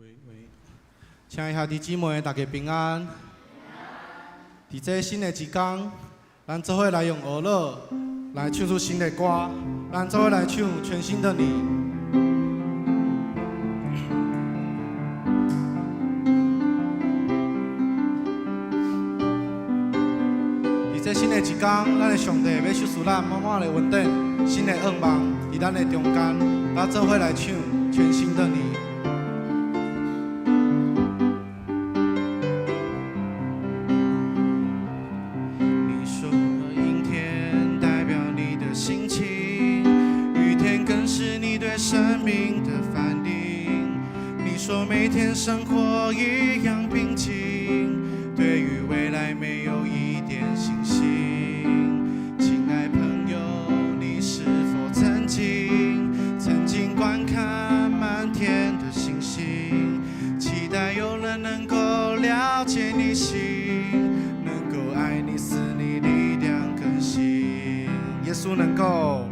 喂喂，親愛兄弟姊妹，大家平安。佇這新的一天，咱做伙來用學樂來唱出新的歌，咱做伙來唱全新的你。佇這新的一天，咱的上帝欲賞賜咱滿滿的恩典，新的願望佇咱的中間，咱做伙來唱全新的你。你說陰天代表你的心情，雨天更是你對生命的反應。你說每天生活一樣平靜，對於未來沒有一點信心。親愛朋友，你是否曾經曾經觀看滿天的星星，期待有人能夠了解你心，能夠愛你，使你力量更新。耶穌能夠，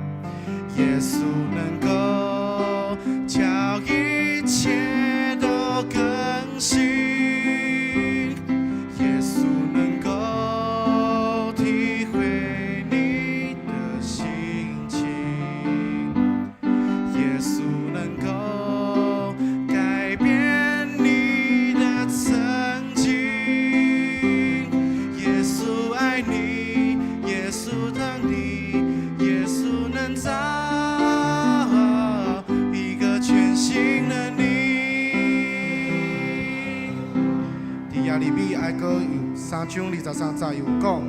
耶穌能夠叫一切都更新，耶穌能夠體會你的心情，耶穌能夠改變你的曾經，耶穌愛你，耶穌疼你，耶穌能造一個全新的你。佇耶利米哀歌有3章23節有講，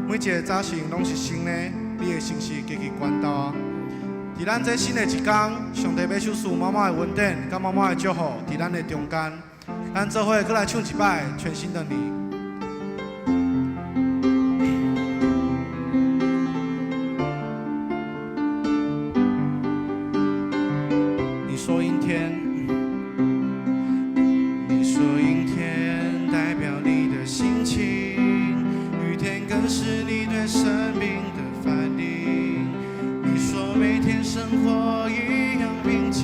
每一個早晨攏是新的，你的誠實極其懸大。佇咱這新的一天，上帝欲賞賜滿滿的恩典，佮滿滿的祝福，佇咱的中間，咱做伙閣來唱一擺全新的你。你說陰天，你說陰天代表你的心情，雨天更是你對生命的反應。你說每天生活一樣平靜，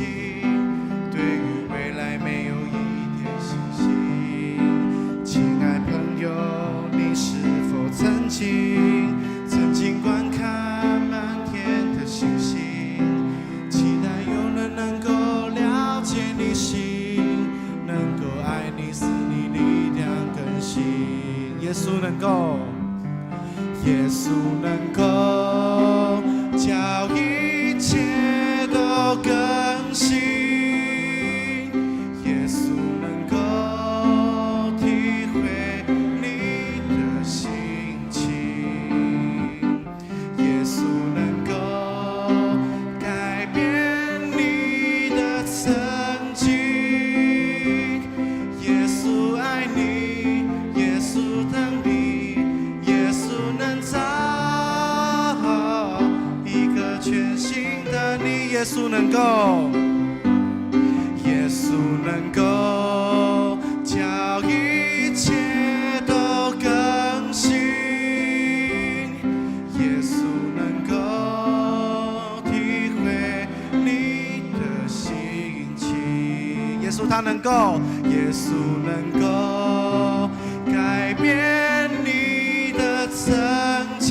對於未來沒有一點信心。親愛朋友，你是否曾經曾經觀看滿天的星星，期待有人能夠了解你心，能夠愛你，使你力量更新。耶穌能夠，耶穌能夠叫一切都更新，耶穌能夠體會你的心情，耶穌能夠改變你的曾經，耶穌愛你，耶穌疼你，耶穌能造一個全新的你，耶穌能夠，耶穌能夠叫一切都更新，耶穌能夠體會你的心情，耶穌他能夠，耶穌能夠改變你的曾經，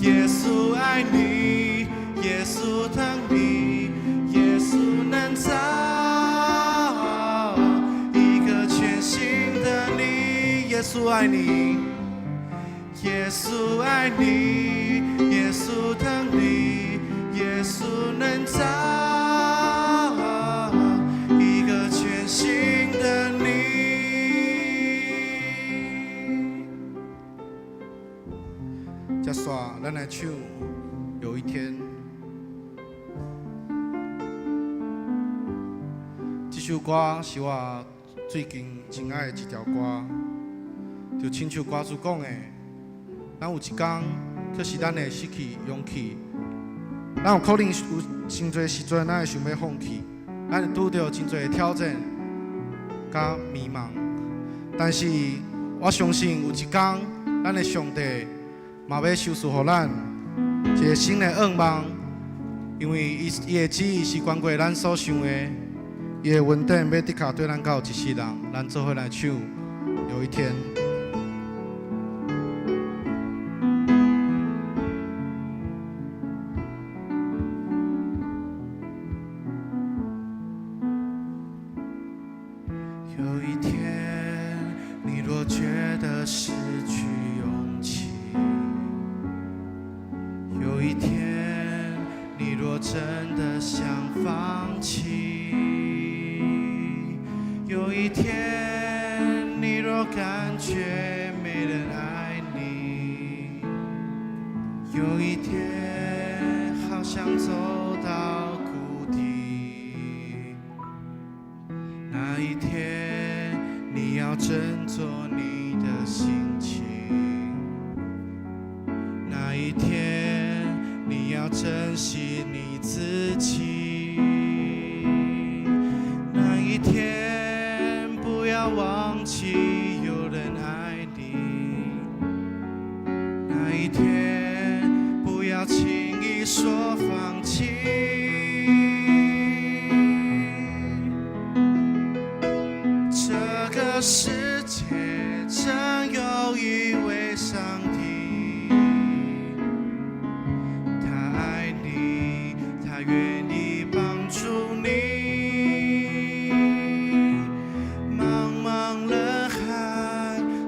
耶穌愛你，耶穌疼你，耶穌能造一個全新的你，耶穌愛你，耶穌愛你，耶穌疼你，耶穌能造一個全新的你。接續咱來唱，有一天，這首歌是我最近真愛的一條歌，就親像歌詞講的，咱有一天，可是咱會失去勇氣，咱有可能有真濟時陣，咱會想欲放棄，咱會拄著真濟的挑戰佮迷茫，但是我相信有一天，咱的上帝嘛欲賞賜予咱一個新的願望，因為伊伊的旨意是懸過咱所想的，伊的恩典欲的確綴咱到一世人，咱做伙來唱。有一天。有一天，你若覺得失去勇氣；有一天，你若真的想放棄；有一天，你若感覺沒人愛你；有一天，好像走到谷底，那一天，你要振作你的心情；那一天，你要珍惜你自己；那一天，不要忘記有人愛你；那一天，不要輕易說放棄。這個世界真有一位上帝，他愛你，他願意幫助你。茫茫人海，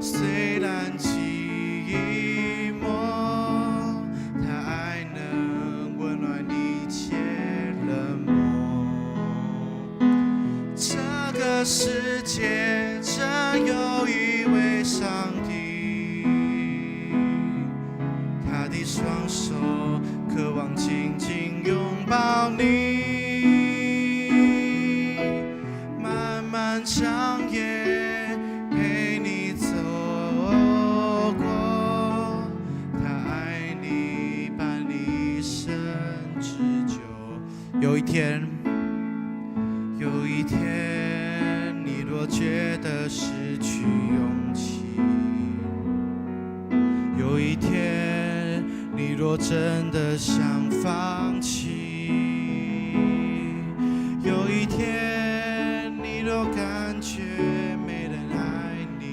雖然寂寞，他愛能溫暖一切冷漠。這個世界真有一位上帝，他的雙手渴望緊緊擁抱你，漫漫長夜陪你走過，他愛你伴你一生之久。有一天，有一天，你若覺得失去勇氣；有一天，你若真的想放棄；有一天，你若感覺沒人愛你；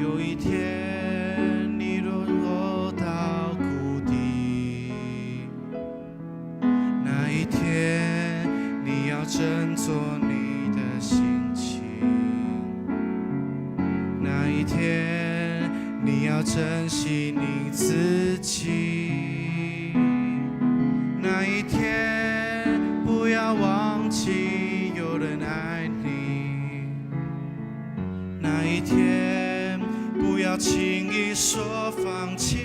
有一天，你若落到谷底，那一天，你要振作你的心情；那一天，你要珍惜你自己；那一天，不要忘記有人愛你；那一天，不要輕易說放棄。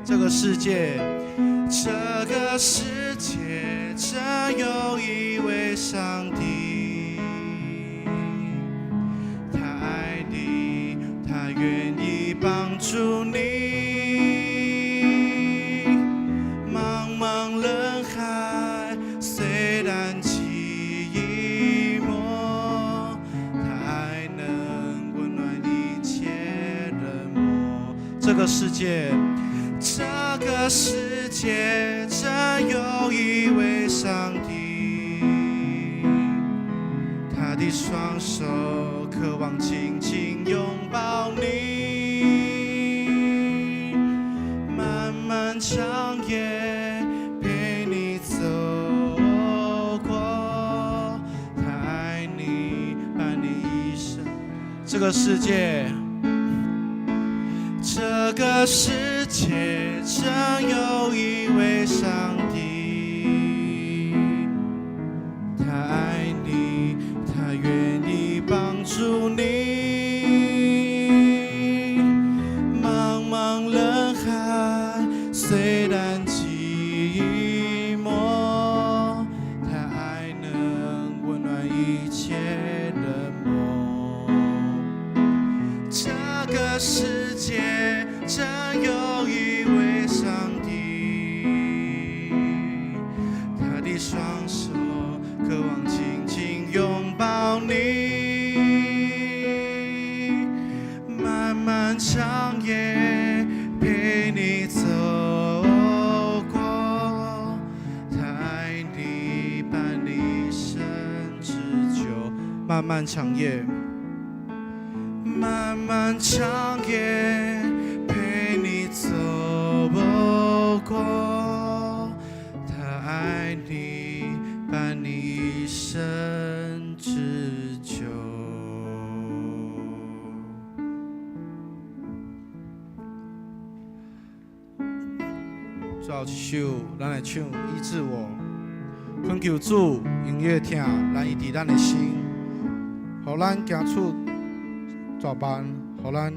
這個世界，這個世界真有一位上帝，他愛你，他願意幫助你。茫茫人海，雖然寂寞，他愛能溫暖一切冷漠。這個世界，這個世界真有一位上帝，他的雙手渴望緊緊擁抱你，漫漫長夜陪你走過，他愛你伴你一生。這個世界，這個世界真有一位上帝，他愛你，他願意幫助你。茫茫人海，雖然寂寞，他愛能溫暖一切冷漠。這個世界真有一位上帝，他的雙手渴望緊緊擁抱你，漫漫長夜陪你走過，漫長夜，漫漫長夜陪你走過，他愛你，伴你一生之久。最後一首，咱來唱醫治我，懇求主永遠疼咱醫治咱的心，予咱行出大萬，予咱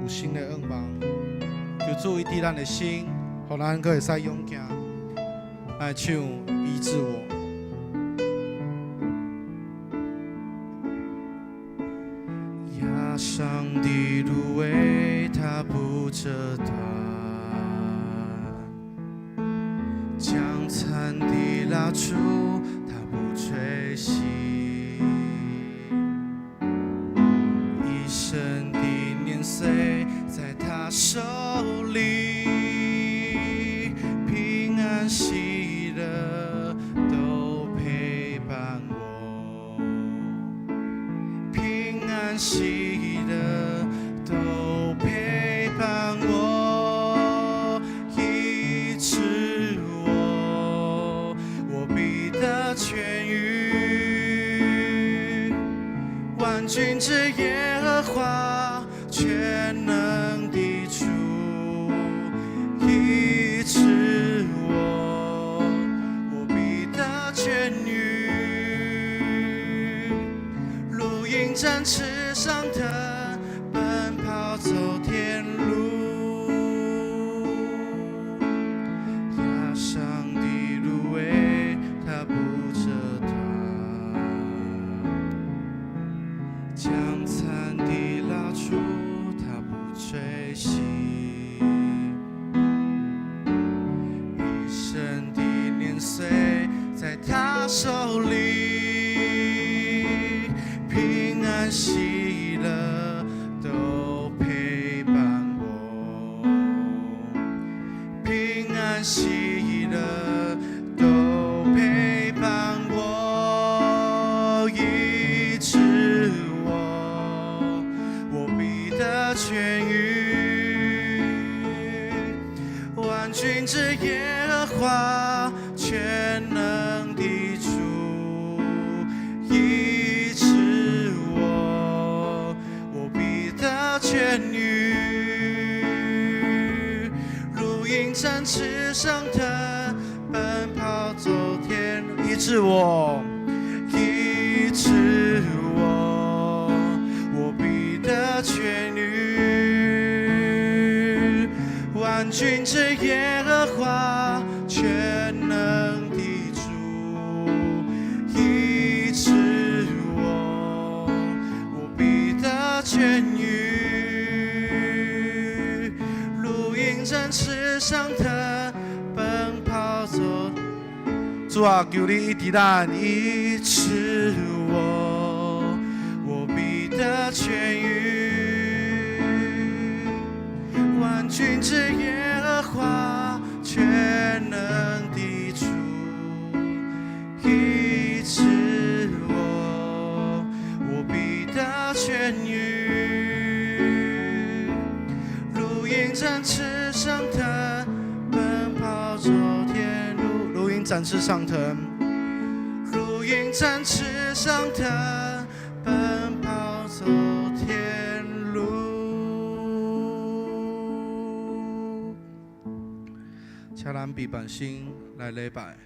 有新的願望。求主醫治咱的心，予咱閣會使勇行來唱醫治我。壓傷的蘆葦，它不折斷；將殘的蠟燭，它不吹熄。一生的年歲，在他手裡，平安喜樂都陪伴我，平安喜樂都陪伴我，醫治我，我必得痊癒。萬軍之耶和華，全能的主，醫治我，我必得痊癒。如鷹展翅上騰，奔跑走天路。壓傷的蘆葦，它不折斷；將殘的蠟燭，它不吹熄。一生的年歲，在他手裡，平安喜樂都陪伴我，平安喜樂都陪伴我，醫治我，我必得痊癒。萬軍之耶和華，全能的主，醫治我，我必得痊癒。如鷹展翅上騰，奔跑走天路。醫治我，醫治我，我必得痊癒。萬軍之耶和華，全能的主，醫治我，我必得痊癒。如鷹展翅上騰，奔跑走。主啊，求你醫治咱，醫治我，我必得痊癒。萬軍之耶和華，全能的主，醫治我，我必得痊癒。如鷹展翅上騰，奔跑走天路。如鷹展翅上騰，如鷹展翅上騰，奔跑走天路。請咱閉目先來禮拜。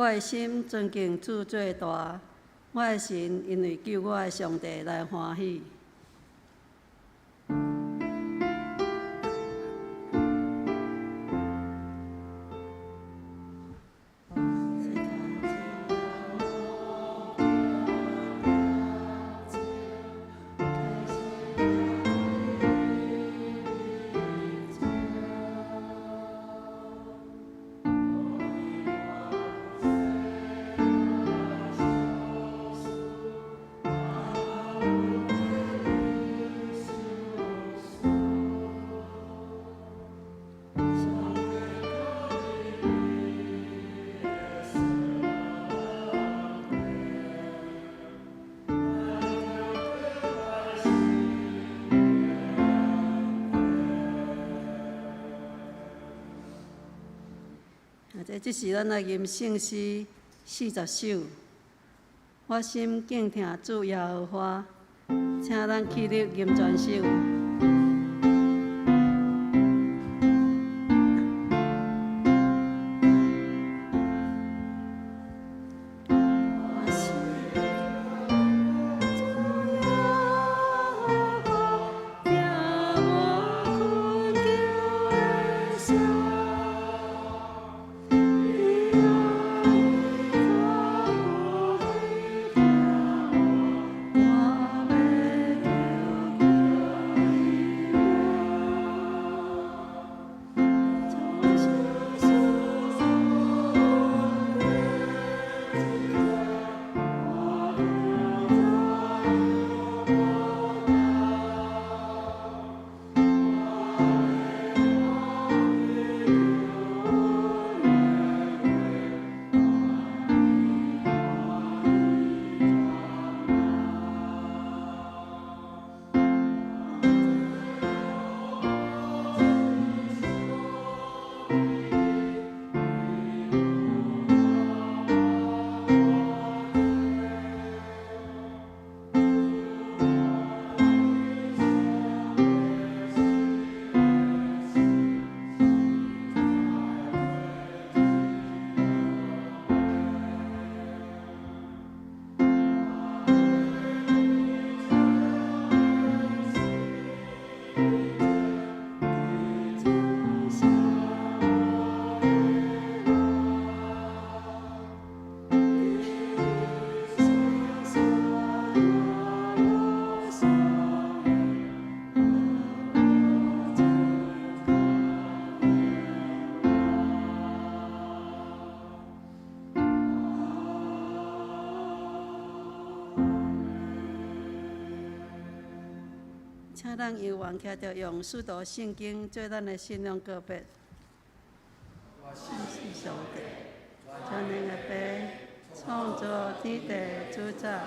我的心尊敬主最大，我的神因為救我的上帝來歡喜。這這是咱來吟聖詩40首。我心敬聽主耶和華，請咱起立吟全首。請咱猶原徛著用使徒聖經做咱的信仰告白。我信上帝，全能的父，創造天地的主宰。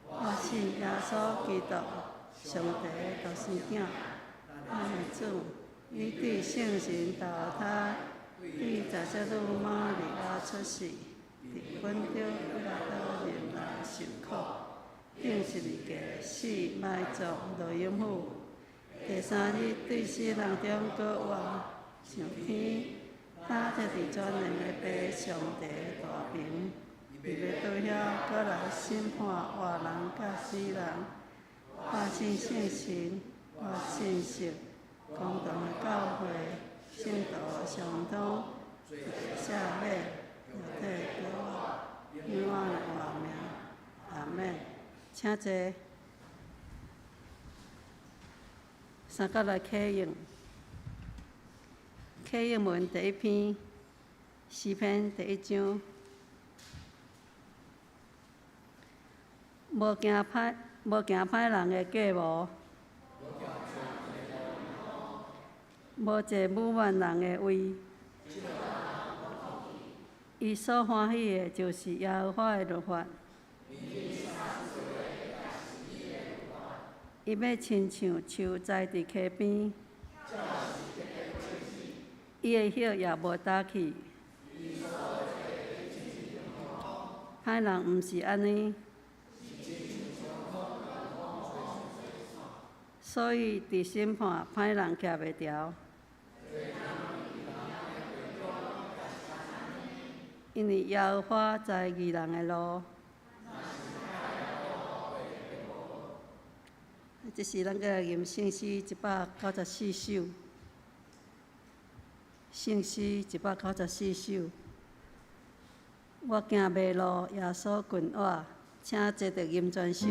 我信耶穌基督，上帝的獨生囝，咱的主，伊佇聖神投胎，佇十節女瑪利亞出世，佇本丟彼拉多年來受苦。釘十字架死埋葬落陰府，第三日對死人中閣活，上天，擔坐佇全能的父上帝的大爿，伊欲倒遐閣來審判活人佮死人。我信聖神，我信聖公同的教會，聖徒相通，罪赦免，肉體復活，永遠的活命。阿們。請坐。三角來啟用，啟用文第一篇，詩篇第一章。無驚歹，無驚歹人的計謀，無坐侮慢人的位。伊所歡喜的，就是耶和華的律法。伊欲親像樹栽佇溪邊，伊的葉也無焦去。歹人毋是按呢，所以佇審判歹人徛袂牢。因為耶和華知義人的路。這是咱閣來吟聖詩194首，聖詩194首。我行迷路，耶穌近我，請坐著吟全首。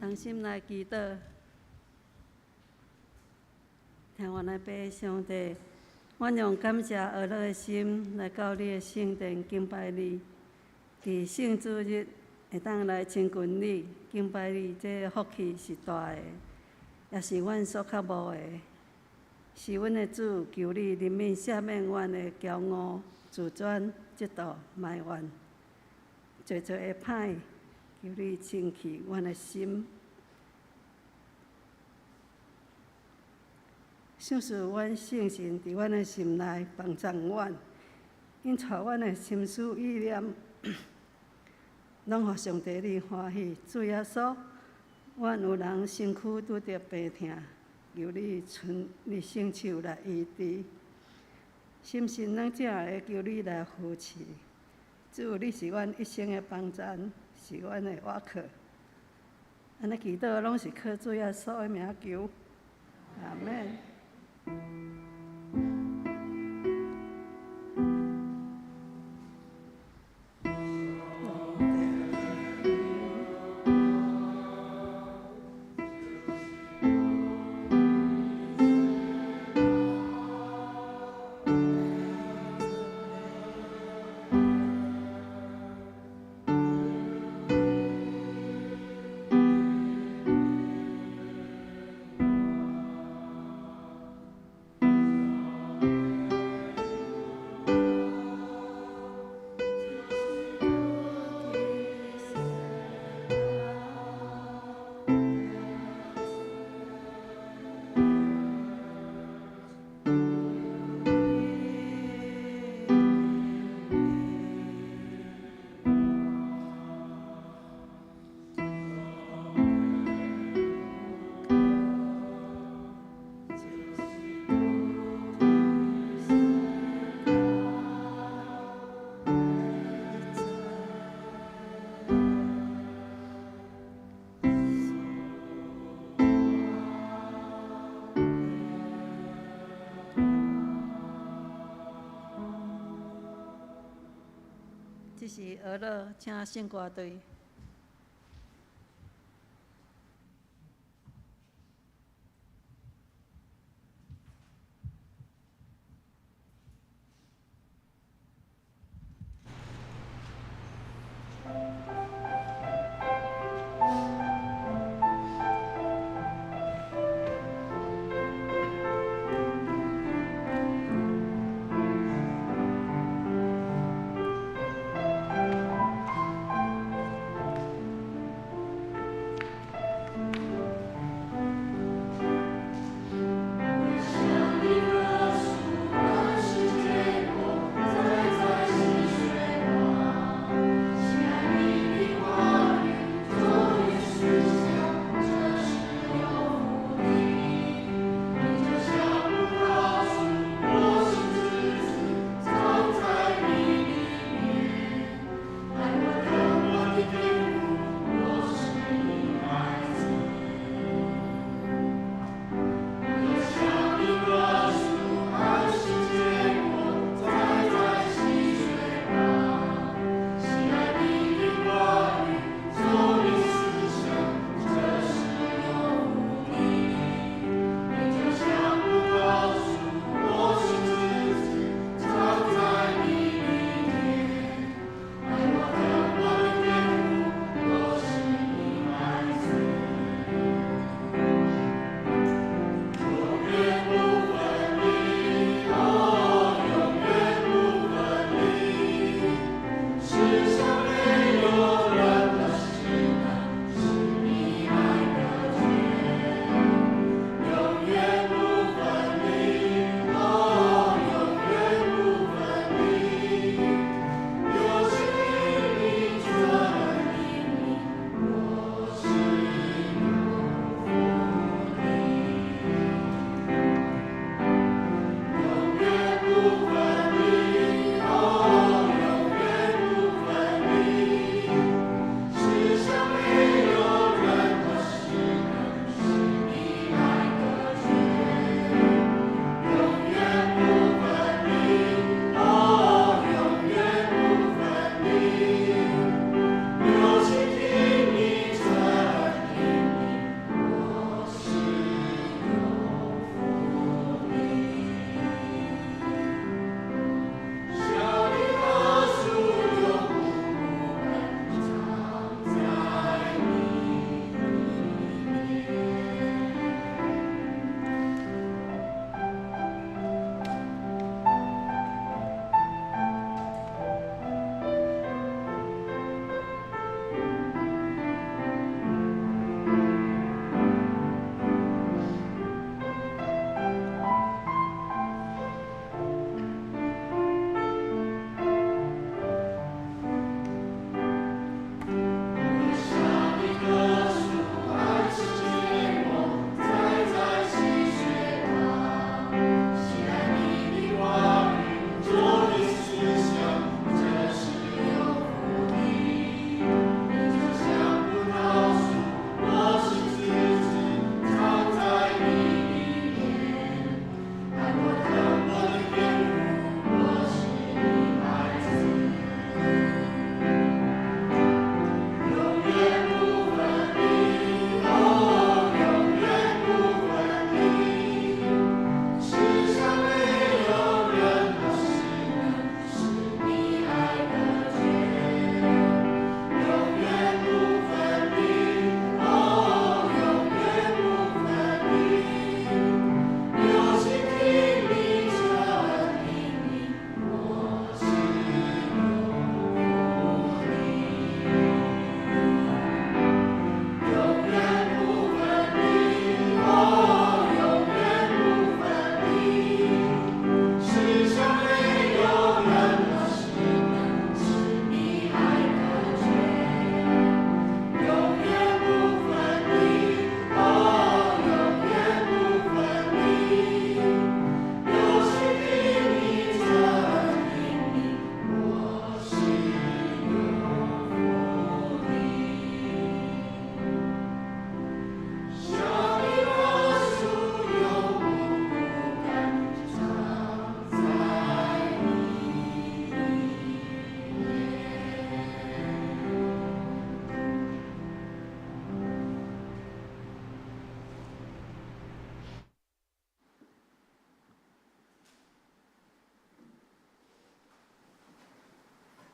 同心來祈禱，聽阮的父上帝，阮用感謝歡樂的心來到你的聖殿敬拜你。佇聖主日會當來親近你、敬拜你，這個福氣是大的，也是阮所渴慕的。是阮的主，求你憐憫赦免阮的驕傲、自尊、嫉妒、埋怨，濟濟的歹，求你清去阮的心。賞賜阮聖神佇阮的心內幫助阮，引帶阮的心思意念，攏予上帝你歡喜。主耶穌，阮有人身軀拄著病痛，求你伸你聖手來醫治。心神軟弱的，求你來扶持。主，你是阮一生的幫贊，是阮的倚靠。按呢祈禱攏是靠主耶穌的名求。阿們。是俄樂，請聖歌隊。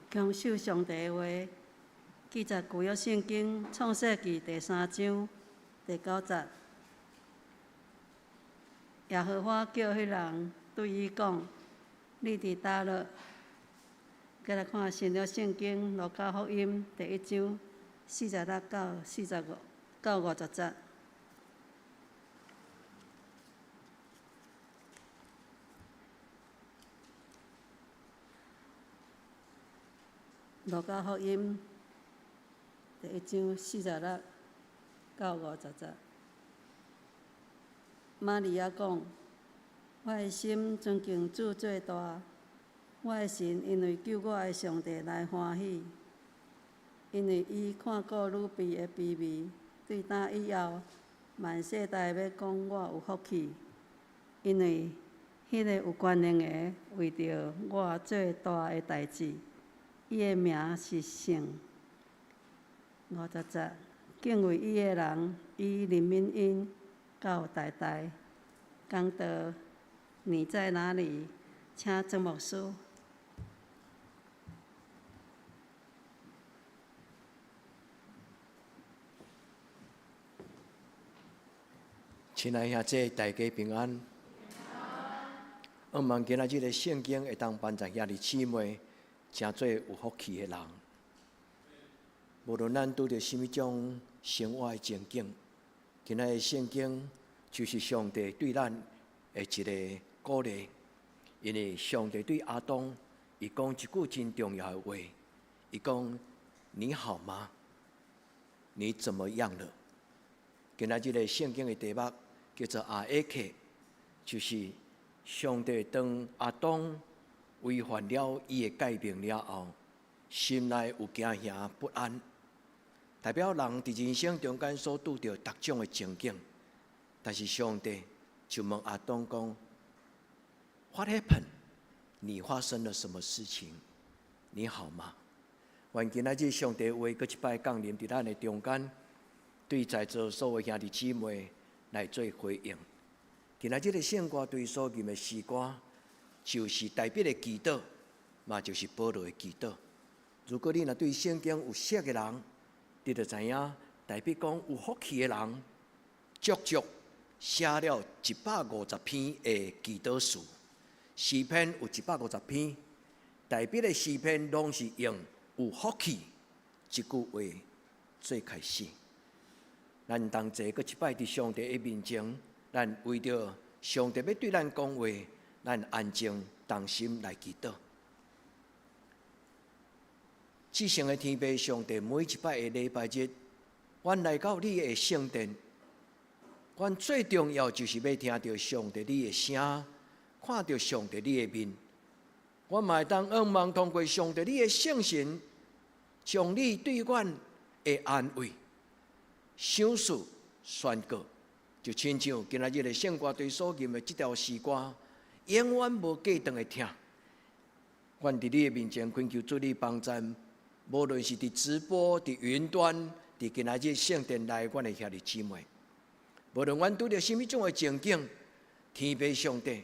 強守上帝的話，記載舊約聖經創世記第三章第九節。耶和華叫彼人對伊講：你佇佗落？過來看新約聖經路加福音第一章46到45到50節。路加福音第一章46到50節。瑪利亞講：我的心尊敬主最大，我的神因為救我的上帝來歡喜，因為伊看顧女婢的卑微，對今以後，萬世代欲講我有福氣，因為彼个有權能的為著我做大的代誌，伊的名是聖。50節，敬畏伊的人，伊憐憫𪜶到代代。講道，你在哪裡？請曾牧師。親愛兄弟，大家平安。向望今仔日的聖經會當幫助兄弟姊妹，成做有福氣的人。無論咱拄著啥物種生活的情景，今仔日聖經就是上帝對咱的一个鼓勵。因為上帝對亞當，伊講一句真重要的話，伊講：你好嗎？你怎麼樣了？今仔日的聖經的題目叫做阿克，就是上帝當亞當違反了伊的誡命了後，心內有驚嚇不安，代表人佇人生中間所拄著各種的情景。但是上帝就問亞當講：What happened？你發生了什麼事情？你好嗎？願今仔日上帝話閣一擺降臨佇咱的中間，對在座所有兄弟姊妹來做回應。今仔日的聖歌對所吟的詩歌，就是大衛的祈禱，嘛就是保羅的祈禱。如果你若對聖經有熟的人，你就知影大衛講有福氣的人，足足寫了150篇的祈禱詞，詩篇有一百五十篇，大衛的詩篇攏是用有福氣這句話做開始。咱同齊閣一擺佇上帝的面前，咱為著上帝欲對咱講話，咱安靜同心來祈禱。至聖的天父上帝，每一擺的禮拜日，阮來到你的聖殿，阮最重要就是欲聽著上帝你的聲，看著上帝你的面。阮嘛會當向望通過上帝你的聖神，將你對阮的安慰、賞賜、宣告，就親像今仔日的聖歌隊所吟的這條詩歌，永遠無隔斷的聽。阮佇你的面前懇求主你幫贊，無論是佇直播、佇雲端、佇今仔日聖殿內，阮的兄弟姊妹，無論阮拄著啥物種的情景，天父上帝，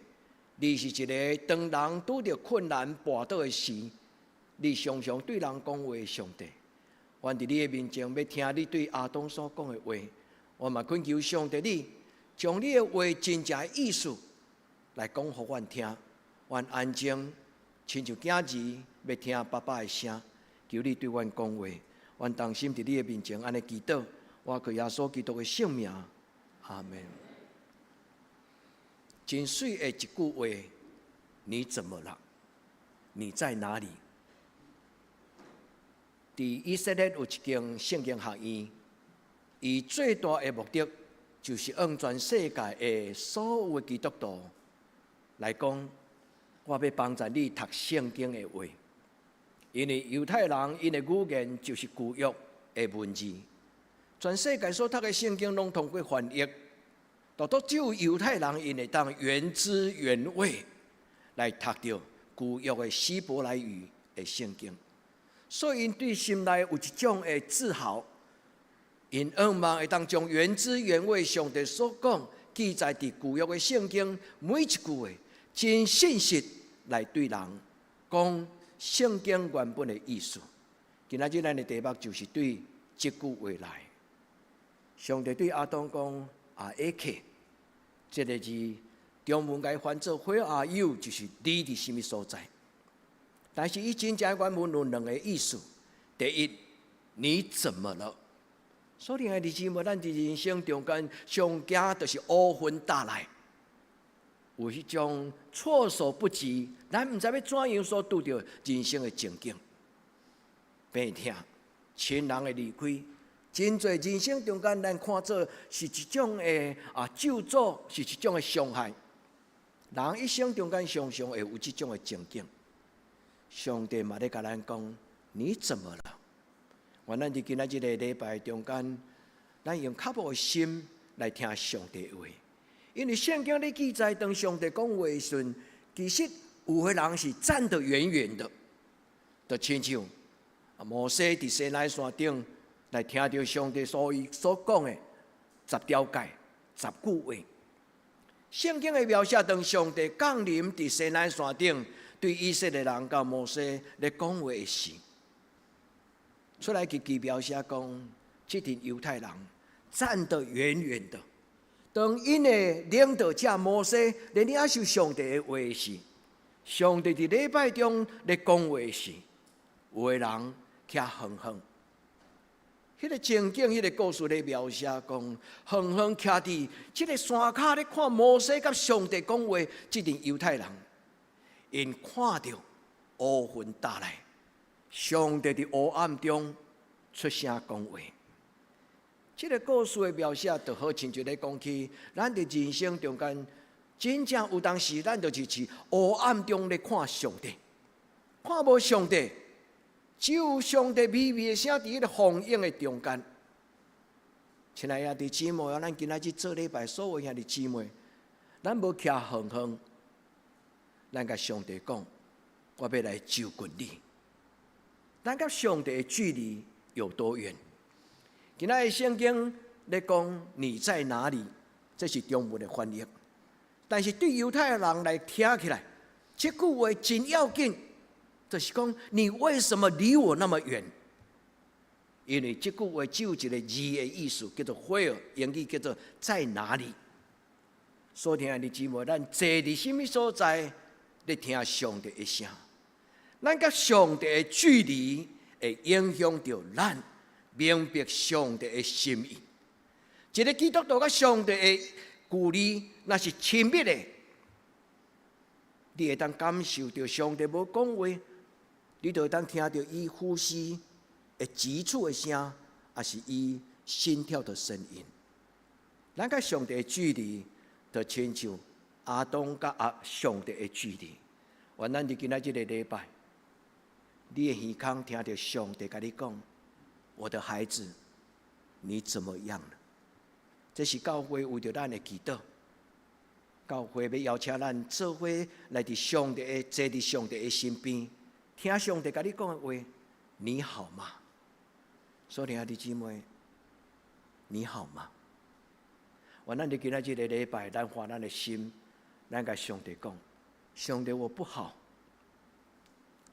你是一个當人拄著困難跋倒的時，你常常對人講話的上帝。阮佇你的面前欲聽你對亞當所講的話，我嘛懇求上帝你將你的話真正的意思來講予阮聽。阮安靜，親像囝兒欲聽爸爸的聲，求你對阮講話。阮同心佇你的面前按呢祈禱，我靠耶穌基督的聖名，阿們。真媠的一句話，你怎麼了？你在哪裡？佇以色列有一間聖經學院，伊最大的目的就是向全世界的所有的基督徒來講，我欲幫助你讀聖經的話，因為猶太人𪜶的語言就是舊約的文字，全世界所讀的聖經攏通過翻譯，獨獨只有猶太人𪜶會當原汁原味來讀著舊約的希伯來語的聖經。所以，𪜶對心內有一種的自豪，𪜶向望會當將原汁原味上帝所講記載佇舊約的聖經每一句話，真信實來對人講，聖經原本的意思。今仔日咱的題目就是對這句話來。上帝對亞當講：啊，AK，這个字中文共翻做 Where are you？就是你佇啥物所在。但是伊真正原文有兩个意思。第一，你怎麼了？所以，兄弟姊妹，咱佇人生中間上驚就是烏雲罩來，有彼種措手不及，咱毋知欲怎樣所拄著人生的情景，病痛、親人的離開，真濟人生中間，咱看做是一種的咒詛，是一種的傷害。人一生中間常常會有這種的情景。上帝嘛咧共咱講：你怎麼了？願咱佇今仔這个禮拜中間，咱用較無的心來聽上帝話，因為聖經咧記載，當上帝講話的時陣，其實有的人是站得遠遠的，就親像摩西佇西奈山頂來聽著上帝所伊所講的十條誡、十句話。聖經的描寫，當上帝降臨佇西奈山頂，對以色列人佮摩西咧講話的時，出埃及記描寫講，這群猶太人站得遠遠的。當𪜶的領導者摩西咧領受上帝的話時，上帝佇禮拜中咧講話時，有的人徛遠遠。彼个情景，彼个故事咧描寫講，遠遠徛佇這个山跤咧看摩西佮上帝講話，這群猶太人，𪜶看著烏雲罩來，上帝佇烏暗中出聲講話。這个故事的描寫，就好親像咧講起，咱佇人生中間，真正有當時，咱就是佇烏暗中咧看上帝，看無上帝，只有上帝微微的聲佇彼个風湧的中間。親愛的兄弟姊妹啊，咱今仔日做禮拜，所有兄弟姊妹，咱無徛遠遠，咱共上帝講，我欲來就近你。咱佮上帝的距離有多遠？今仔日聖經咧講你在哪裡，這是中文的翻譯。但是對猶太人來聽起來，這句話真要緊，就是講你為什麼離我那麼遠？因為這句話只有一個字的意思，叫做 where，英語叫做在哪裡。所以兄弟姊妹，咱坐佇啥物所在，咧聽上帝的聲。咱佮上帝的距離會影響著咱明白上帝的心意。一个基督徒佮上帝的距離，若是親密的，你會當感受著上帝無講話，你就會當聽著伊呼吸的急促的聲，抑是伊心跳的聲音。咱佮上帝的距離，就親像亞當佮上帝的距離。願咱佇今仔這个禮拜，你的耳孔聽著上帝共你講：我的孩子，你怎麼樣了？這是教會為著咱的祈禱，教會欲邀請咱做伙來佇上帝的坐佇上帝的身邊，聽上帝共你講的話。你好嗎？所以兄弟姊妹，你好嗎？願咱佇今仔這个禮拜，咱花咱的心，咱共上帝講：上帝，我不好，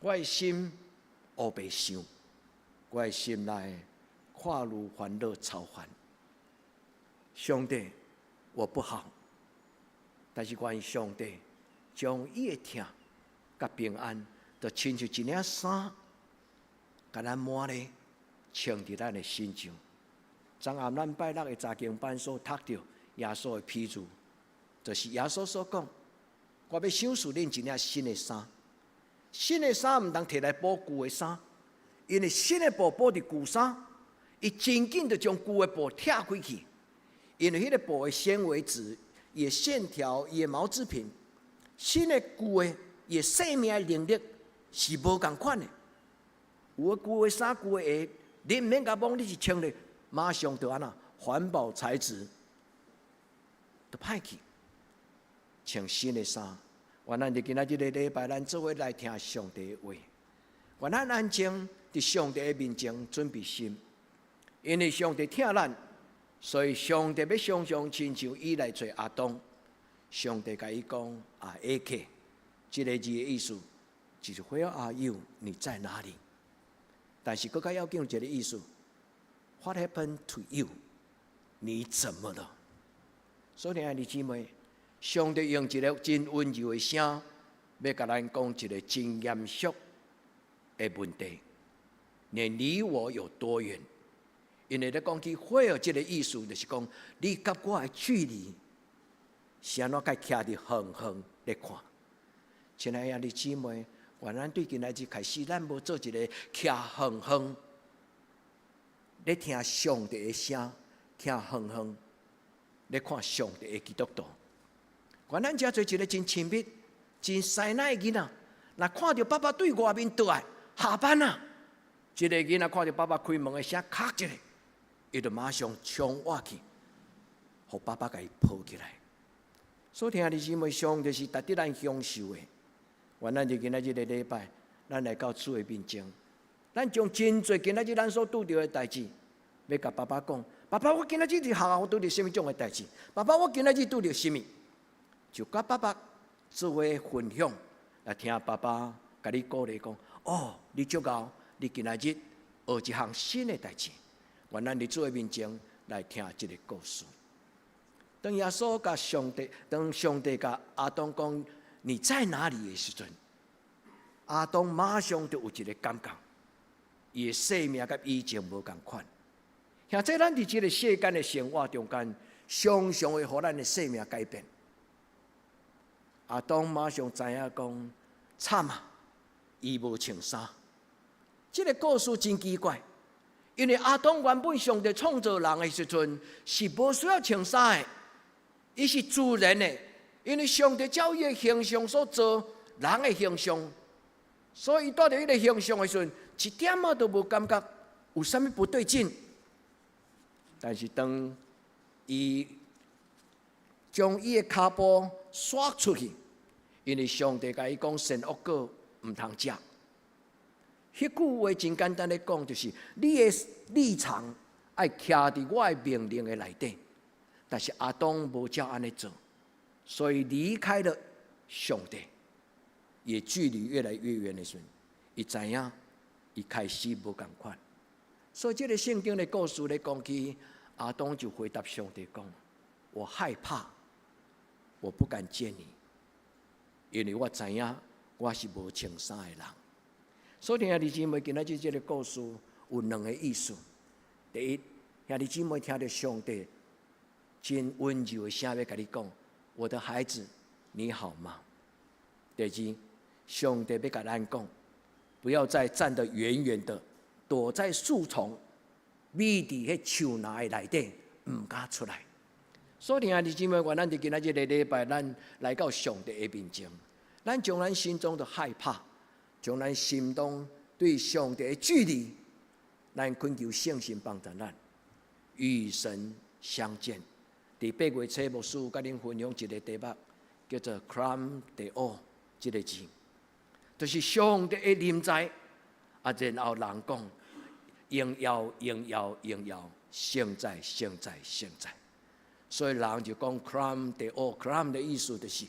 我的心烏白想，我的心內掛慮煩惱操煩。上帝，我不好，但是願上帝將伊的疼佮平安，就親像一領衫，共咱抹咧，穿佇咱的身上。昨暗咱拜六的查經班所讀著耶穌的譬喻，就是耶穌所講：我欲賞賜恁一領新的衫，新的衫毋通提來補舊的衫，因為新的布補佇舊衫，伊真緊就將舊的布拆開去。因為彼个布的纖維質、伊的線條、伊的毛織品，新的舊的，伊的生命的能力是無仝款的。有的舊的衫、舊的鞋，你毋免共摸，你一穿咧，馬上就按怎環保材質，就歹去。穿新的衫，願咱佇今仔這个禮拜，咱做伙來聽上帝的話。願咱安靜佇上帝的面前準備心，因為上帝疼咱。所以上帝欲常常親像伊來揣亞當，上帝共伊講啊，AK，這个字的意思，就是 Where are you？你在哪裡？但是閣較要緊一个意思，What happened to you？你怎麼了？所以，兄弟姊妹，上帝用一个真溫柔的聲，欲共咱講一个真嚴肅的問題。你離我有多遠？因為咧講起 where 這个意思，就是講你佮我的距離，是按怎共徛佇遠遠咧看。親愛的兄弟姊妹，願咱對今仔日開始，咱無做一個徛遠遠咧聽上帝的聲，徛遠遠咧看上帝的基督徒。願咱遮做一個真親密、真師奶的囡仔，若看著爸爸對外面倒來下班啊，這个囡仔看著爸爸開門的聲，咔一下，伊就馬上衝倚去，予爸爸共伊抱起來。所以，兄弟姊妹，上帝是值得咱享受的。願咱佇今仔日个禮拜，咱來到主的面前，咱將真濟今仔日咱所拄著的代誌，欲共爸爸講：爸爸，我今仔日佇學校拄著啥物種的代誌？爸爸，我今仔日拄著啥物？就佮爸爸做伙分享，來聽爸爸共你鼓勵講：哦，你足𠢕，你今仔日學一項新的代誌。願咱佇主的面前來聽這个故事。當耶穌共上帝，當上帝共亞當講你在哪裡的時陣，亞當馬上就有一个感覺，伊的生命佮以前無仝款。現在咱佇這个世間的生活中間，常常會予咱的生命改變。亞當馬上知影講，慘啊！伊無穿衫。這个故事真奇怪，因為亞當原本上帝創造人的時陣是無需要穿衫的，伊是自然的，因為上帝照伊的形象所造人的形象，所以伊帶著彼个形象的時陣，一點仔都無感覺有啥物不對勁。但是當伊將伊的跤步徙出去，因為上帝共伊講善惡果毋通食。彼句話真簡單咧講，就是你的立場愛徛佇我的命令的內底。但是亞當無照按呢做，所以離開了上帝，伊的距離越來越遠的時陣，伊知影伊開始無仝款。所以這个聖經的故事咧講起，亞當就回答上帝講：我害怕，我不敢見你，因為我知影我是無穿衫的人。所以兄弟姊妹，今仔日這个故事有兩个意思。第一，兄弟姊妹聽著上帝真溫柔的聲欲共你講：我的孩子，你好嗎？第二，上帝欲共咱講，不要再站得遠遠的，躲在樹叢，覕佇彼樹林的內底，毋敢出來。所以兄弟姊妹，願咱佇今仔日个禮拜，咱來到上帝的面前，咱將咱心中的害怕，將咱心中對上帝的距離，咱懇求聖神幫助咱與神相見。佇8月初，牧師有共恁分享一个題目，叫做 “Coram Deo” 這个字，就是上帝的臨在。啊，然後人講榮耀、榮耀、榮耀，聖哉、聖哉、聖哉。所以人就講 “Coram Deo”，“Coram” 的意思就是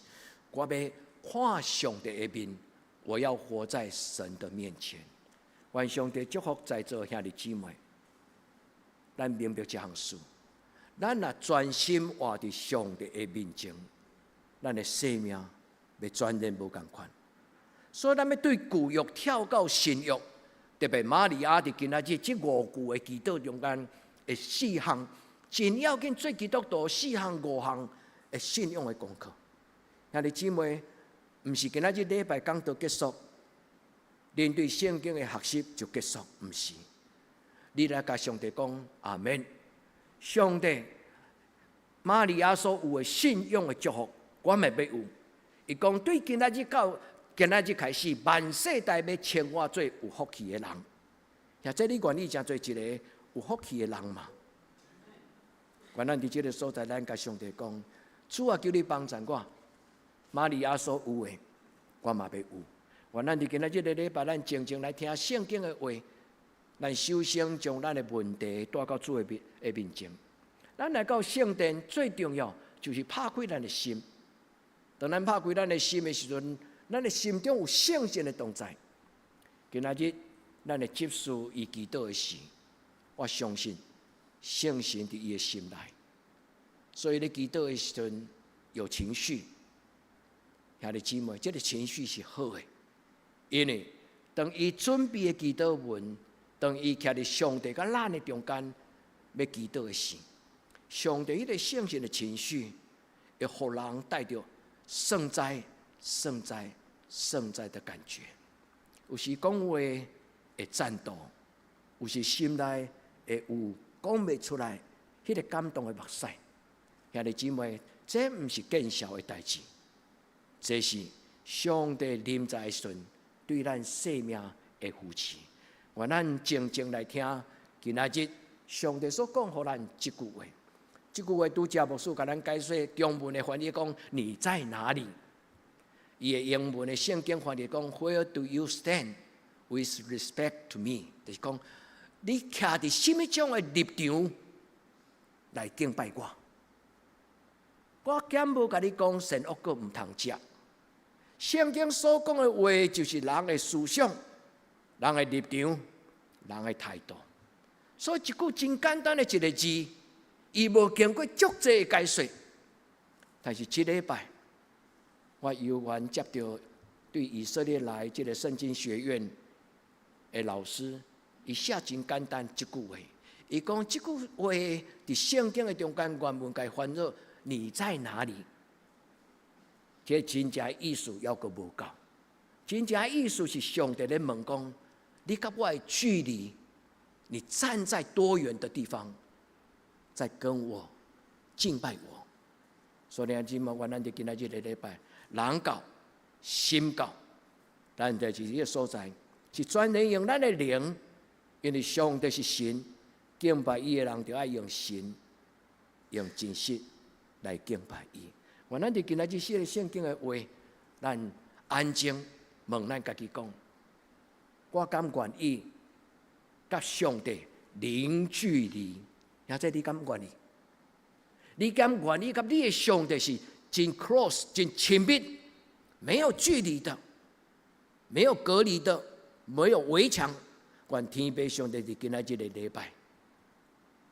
我欲看上帝的面，我要活在神的面前。願上帝祝福在座兄弟姊妹，咱明白這項事。咱若專心活佇上帝的面前，咱的生命欲全然無仝款。所以，咱欲對舊約跳到新約，特別瑪利亞佇今仔日這五句的祈禱中間的四項，真要緊做基督徒四項五項的信仰的功課。兄弟姊妹，毋是今仔日禮拜講道結束，恁對聖經的學習就結束，毋是。你來共上帝講阿門。上帝，瑪利亞所有的信仰的祝福，我嘛欲有。伊講對今仔日到今仔日開始，萬世代欲稱我做有福氣的人。或者你願意成做一个有福氣的人嗎？願咱佇這个所在，咱共上帝講：主啊，求你幫助我。瑪利亞所有的，我嘛欲有。願咱佇今仔這个禮拜，咱靜靜來聽聖經的話。咱首先將咱的問題帶到主的面前。咱來到聖殿最重要就是拍開咱的心。當咱拍開咱的心的時陣，咱的心中有聖神的同在。今仔日咱的執事伊祈禱的時，我相信聖神佇伊的心內，所以咧祈禱的時陣有情緒。兄弟姊妹，這個情緒是好的，因為當伊準備的祈禱文，當伊徛佇上帝佮咱的中間欲祈禱的時，上帝彼個聖神的情緒會予人帶著聖哉、聖哉、聖哉的感覺。有時講話會顫抖，有時心內會有講袂出來彼個感動的目屎。兄弟姊妹，這毋是見笑的代誌，這是上帝臨在的時陣對咱生命的扶持。願咱靜靜來聽，今仔日上帝所講予咱這句話。這句話拄才牧師共咱解說，中文的翻譯講：你在哪裡？伊的英文的聖經翻譯講：Where do you stand with respect to me？就是講你徛佇啥物種的立場來敬拜我？我敢無共你講善惡果毋通食。聖經所講的話就是人的思想、人的立場、人的態度。所以一句真簡單的一個字，伊無經過足濟的解說，但是這禮拜我有緣接著對以色列來這個聖經學院的老師，伊寫真簡單一句話，伊講這句話佇聖經的中間原文共翻做你在哪裡？這真正意思猶閣無夠，真正意思是上帝咧問講，你佮我的距離，你站在多遠的地方，在跟我敬拜我。所以，姊妹，願咱佇今仔日這個禮拜，人到心到，咱就是這個所在，是專門用咱的靈，因為上帝是神，敬拜伊的人就愛用神，用真實來敬拜伊。願咱佇今仔日這個聖經的話，咱安靜問咱家己講：我敢願意佮上帝零距離？或者你敢願意？你敢願意佮你的上帝是真 close、真親密，沒有距離的，沒有隔離的，沒有圍牆。願天父上帝佇今仔這個禮拜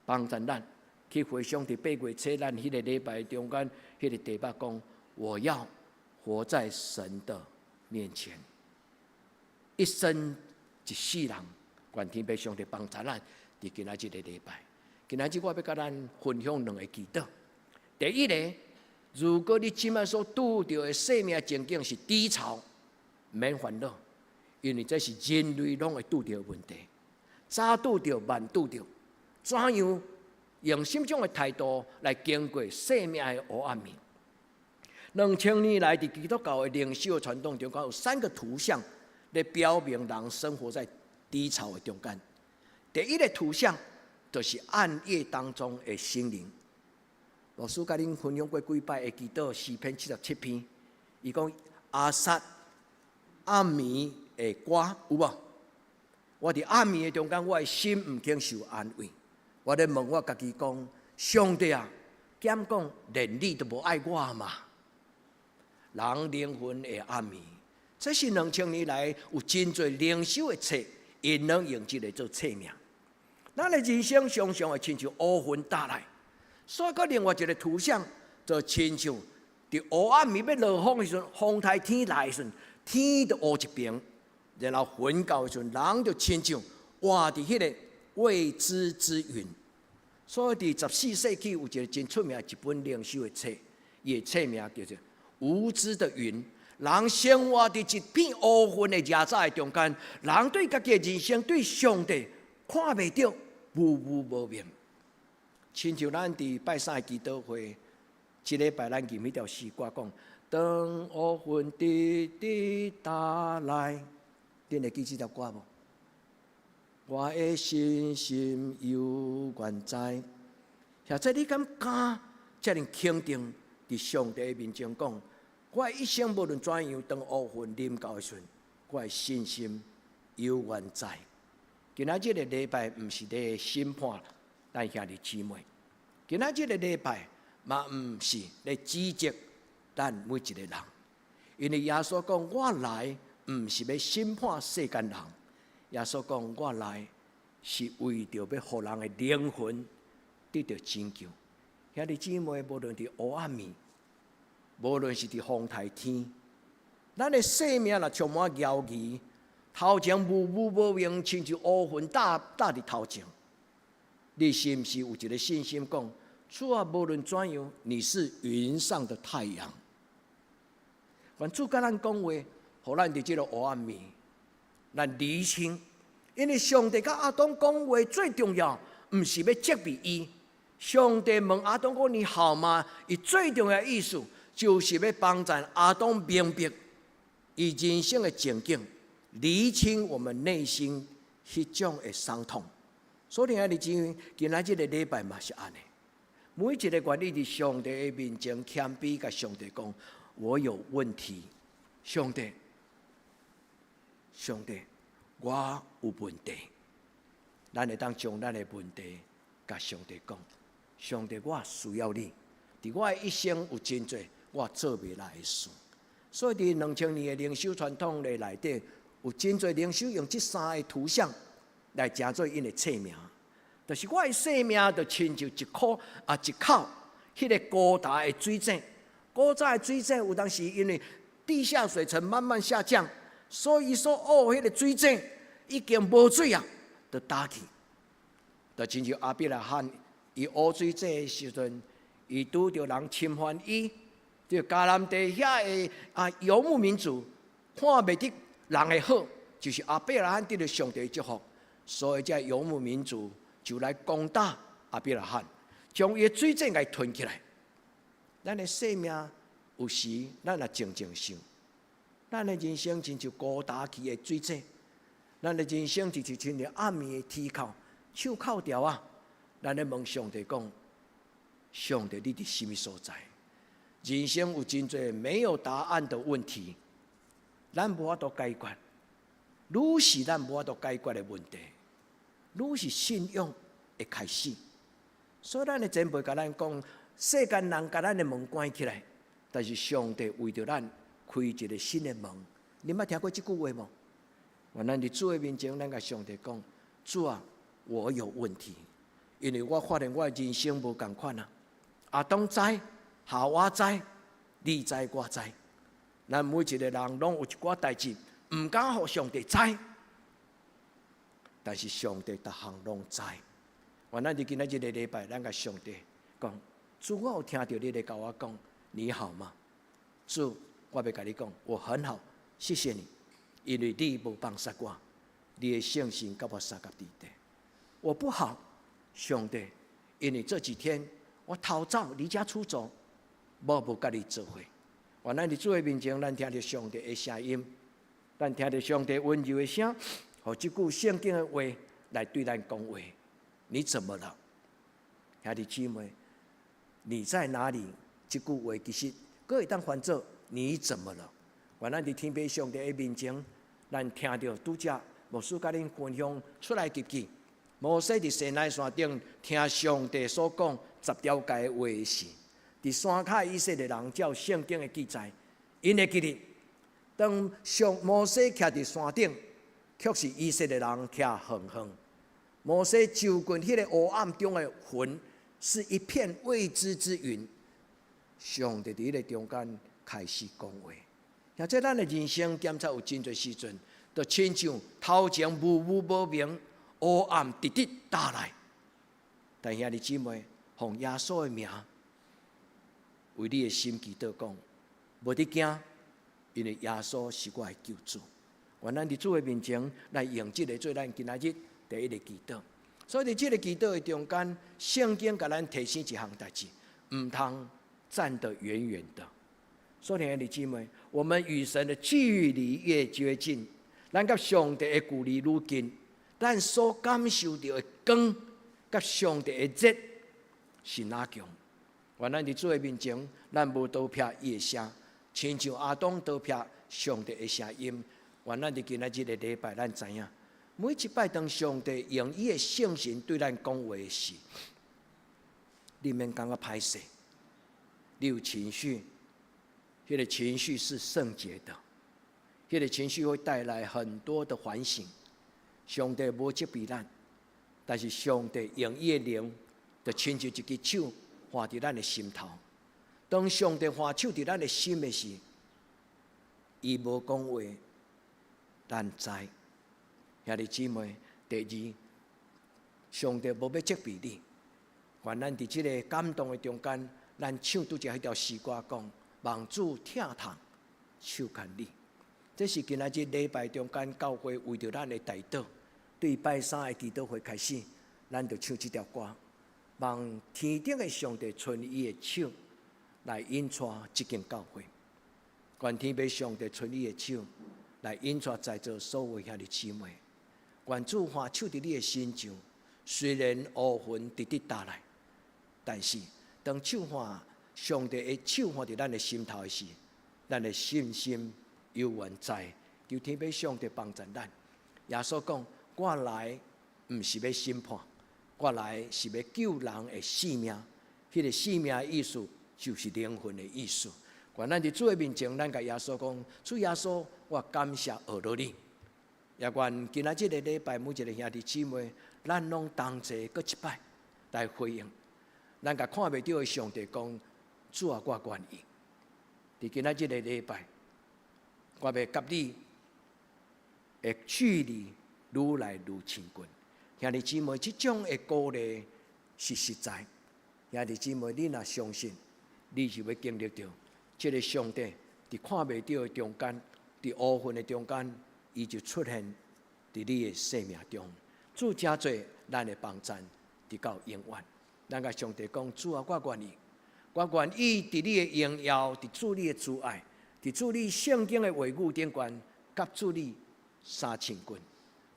幫助咱去回想佇8月初咱彼個禮拜中間，彼個題目講：我要活在神的面前，一生一世人。願天父上帝幫助咱佇今仔這個禮拜。今仔日我欲佮咱分享兩個祈禱。第一個，如果你這擺所拄著的生命情景是低潮，免煩惱，因為這是人類攏會拄著的問題。早拄著，慢拄著，怎樣用什麼種的態度來經過生命的黑暗暝？2000年來，佇基督教的靈修傳統中間，有三個圖像來表明人生活在低潮的中間。第一個圖像就是暗夜當中的星靈。牧師共恁分享過幾擺，會祈禱詩篇77篇，伊講亞薩暗暝的歌有無？我佇暗暝的中間，我的心毋肯受安慰。我咧問我家己講：上帝啊，敢講連你都無愛我嗎？人靈魂的暗暝，這是2000年來有真濟靈修的冊，𪜶攏用這個做冊名。咱的人生常常會親像烏雲罩來，所以閣另外一個圖像，就親像佇烏暗暝欲落風的時陣，風颱天來的時陣，天就烏一爿，然後昏到的時陣，人就親像活佇彼個未知之雲。所以佇14世紀有一個真出名的一本靈修的冊，伊的冊名叫做《無知的雲》。人生活佇一片烏雲的遮罩的中間，人對家己的人生、對上帝看袂著，模糊無明。親像咱佇拜三的祈禱會，這禮拜咱吟彼條詩歌講：當烏雲直直罩來，恁會記這條歌無？我的信心猶原在。或者你敢敢遮爾肯定，佇上帝面前講，我的一生無論怎樣，當烏雲臨到的時陣，我的信心猶原在。今仔這個禮拜毋是咧審判咱兄弟姊妹，今仔這個禮拜嘛毋是咧指責咱每一個人，因為耶穌講，我來毋是欲審判世間人，耶穌講，我來是為著欲予人的靈魂得著拯救。兄弟姊妹，無論佇黑暗暝，無論是佇風颱天，咱的生命若充滿猶疑，頭前霧霧無明，親像烏雲罩罩佇頭前，你是毋是有一個信心講，主啊，無論怎樣，你是雲上的太陽。願主佮咱講話，予咱佇這个黑暗暝，咱釐清，因為上帝佮亞當講話最重要，毋是欲責備伊。上帝問亞當講，你好嗎？伊最重要的意思，就是欲幫助亞當明白伊人生的情景，釐清我們內心彼種的傷痛。所以，兄弟姊妹，今仔這个禮拜嘛是按呢。每一個願意佇上帝的面前謙卑，共上帝講，我有問題，上帝，上帝，我有問題。咱會當將咱的問題共上帝講，上帝，我需要你。佇我的一生有真濟我做袂來的事，所以佇2000年的靈修傳統的內底，有真濟靈修用這三个圖像來成做𪜶的冊名，就是我的生命就親像一箍啊一口彼个高大的水井，古早的水井有當時因為地下水層慢慢下降，所以說哦，彼个水井已經無水啊，就焦去，就親像亞伯拉罕伊挖水井的時陣，伊拄著人侵犯伊，就迦南地遐的啊游牧民族看袂得人的好，就是亞伯拉罕得著上帝祝福，所以這游牧民族就來攻打亞伯拉罕，將伊的水井共吞起來。咱的生命有時，咱若靜靜想，咱的人生親像孤焦去的水井，咱的人生就是親像暗暝的天口，手銬牢啊！咱咧問上帝講，上帝，你佇啥物所在？人生有真濟沒有答案的問題，咱無法度解決。愈是咱無法度解決的問題，愈是信仰的開始。所以咱的前輩共咱講，世間人共咱的門關起來，但是上帝為著咱開一个新的門。你捌聽過這句話無？願咱佇主的面前，咱共上帝講：主啊，我有問題，因為我發現我的人生無仝款啊。亞當知，夏娃知，你知我知，咱每一个人攏有一寡代誌，毋敢予上帝知，但是上帝逐項攏知。願咱佇今仔這个禮拜，咱共上帝講：主，我有聽著你咧共我講，你好嗎？主，我欲共你講，我很好，謝謝你，因為你無放殺我，你的聖神佮我相佮佇底。我不好，上帝，因為這幾天我逃走，離家出走，我無佮你做伙。願咱佇主的面前，咱聽著上帝的聲音，咱聽著上帝溫柔的聲，予這句聖經的話來對咱講話。你怎麼了？兄弟姊妹，你在哪裡？這句話其實閣會當翻做你怎麼了？願咱佇天父上帝的面前，咱聽著拄才牧師共恁分享出埃及記，摩西佇西奈山頂聽上帝所講十條誡的話時，佇山跤以色列人照聖經的記載，𪜶會記得當上摩西徛佇山頂，卻是以色列人徛遠遠。摩西就近彼个黑暗中的雲，是一片未知之雲。上帝佇彼个中間開始講話。或者咱的人生檢查有真濟時陣，就親像頭前霧霧無明、黑暗直直打來。但兄弟姊妹，奉耶穌的名，為你的心祈禱講，無得驚，因為耶穌是我的救主。願咱佇主的面前來用這个做咱今仔日第一个祈禱。所以佇這个祈禱的中間，聖經共咱提醒一項代誌，毋通站得遠遠的。所以兄弟姊妹，我們與神的距離越接近，咱佮上帝的距離愈近，咱所感受著的光，佮上帝的熱是若強。願咱佇主的面前，咱無逃避伊的聲，親像亞當逃避上帝的聲音。願咱佇今仔這个禮拜，咱知影，每一擺當上帝用伊的聖神對咱講話時，你免感覺歹勢，你有情緒，彼个情緒是聖潔的，彼個情緒會帶來很多的反省。上帝無責備咱，但是上帝用伊的靈，就親像一支手橫佇咱的心頭。當上帝橫手佇咱的心的時，伊無講話，咱知。兄弟姊妹，第二，上帝無欲責備你，願咱佇這个感動的中間，咱唱拄才彼條詩歌講，望主疼痛，手牽你。這是今仔日禮拜中間教會為著咱的代禱，對拜三的祈禱會開始，咱就唱這條歌，望天頂的上帝伸伊的手來引帶這間教會，願天父上帝伸伊的手來引帶在座所有兄弟姊妹，願主橫手佇你的身上，雖然烏雲直直打來，但是當手橫上帝的手橫佇咱的心頭的時，咱的信心猶原在，求天父上帝幫助咱。耶穌講：我來毋是欲審判，我來是欲救人的性命。彼個性命的意思就是靈魂的意思。願咱佇主的面前，咱共耶穌講：主耶穌，我感謝呵咾你。也願今仔這個禮拜每一个兄弟姊妹，咱攏同齊閣一擺來回應。咱共看袂著的上帝講：主啊，我願意。佇今仔這個禮拜，我欲佮你的距離愈來愈親近。兄弟姊妹，這種的鼓勵是實在。兄弟姊妹，你若相信，你就欲經歷著這个上帝佇看袂著的中間，佇烏雲的中間，伊就出現佇你的生命中。主誠濟咱的幫贊，直到永遠。咱共上帝講：主啊，我願意，我願意佇你的榮耀，佇主你的慈愛，佇主你聖經的話語頂懸，佮主你相親近。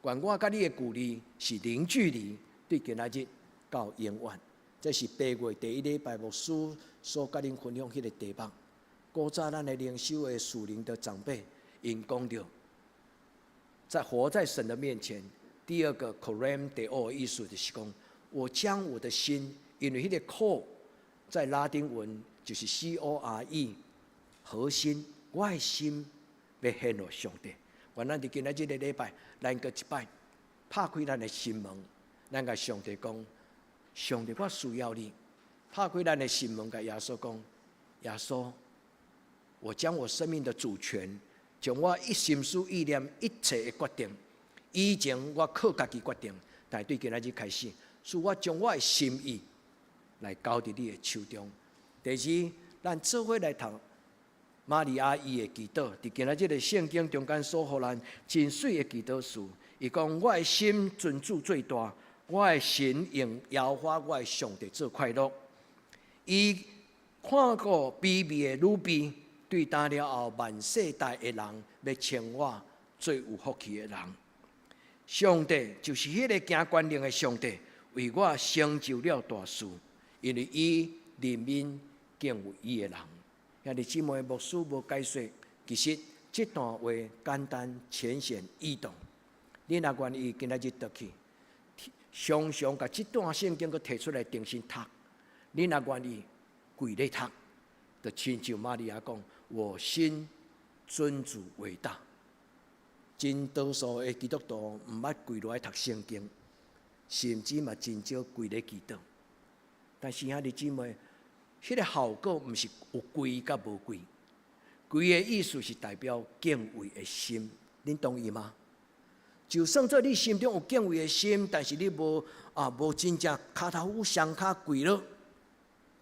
願我佮你的距離是零距離，對今仔日到永遠。這是8月第一禮拜牧師所佮恁分享彼个題目。古早咱的靈修的屬靈的長輩，𪜶講著，在活在神的面前。第二個 coram deo 的意思就是講，我將我的心，因為彼个 core 在拉丁文就是 C O R E 核心，我的心欲獻予上帝。願咱佇今仔這个禮拜，咱閣一擺拍開咱的心門，咱共上帝講：上帝，我需要你。拍開咱的心門，共耶穌講：耶穌，我將我生命的主權，將我一心思意念一切的決定，以前我靠家己決定，但對今仔日開始，是我將我的心意來交佇你的手中。第二，咱做伙來讀瑪利亞伊的祈禱，佇今仔這个聖經中間所予咱真媠的祈禱詞。伊講：我的心尊主最大，我的神用耶和華我的上帝做快樂。伊看顧卑微的女婢，對今了後萬世代的人，欲稱我做有福氣的人。上帝就是彼个行權能的上帝，為我成就了大事，因為伊憐憫敬畏伊的人。兄弟姊妹，牧師無解說，其實這段話簡單淺顯易懂。你若願意今仔日轉去，常常共這段聖經閣提出來重新讀。你若願意跪咧讀，就親像瑪利亞講：我心尊主為大。真多數的基督徒毋捌跪落來讀聖經，甚至嘛真少跪咧祈禱。但是兄弟姊妹，彼个效果毋是有跪佮無跪，跪的意思是代表敬畏的心，恁同意嗎？就算做你心中有敬畏的心，但是你無啊無真正跤頭趺雙跤跪落，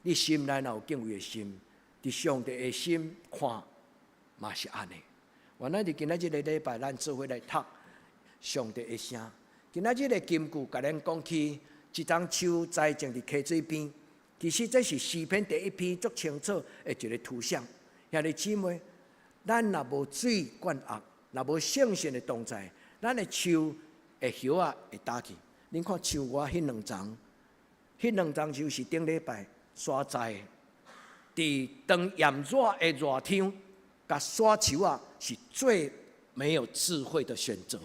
你心內若有敬畏的心，佇上帝的心看嘛是按呢。原來佇今仔這个禮拜，咱做伙來讀上帝的聲。今仔這个金句，共咱講起一叢樹栽種佇溪水邊，其實這是詩篇第一篇足清楚的一个圖像。兄弟姊妹，咱若無水灌壓，若無聖神的同在，咱的樹的葉仔會焦去。恁看樹外彼兩叢，彼兩叢樹是頂禮拜徙栽的，佇當炎熱的熱天，共徙樹仔是最沒有智慧的選擇。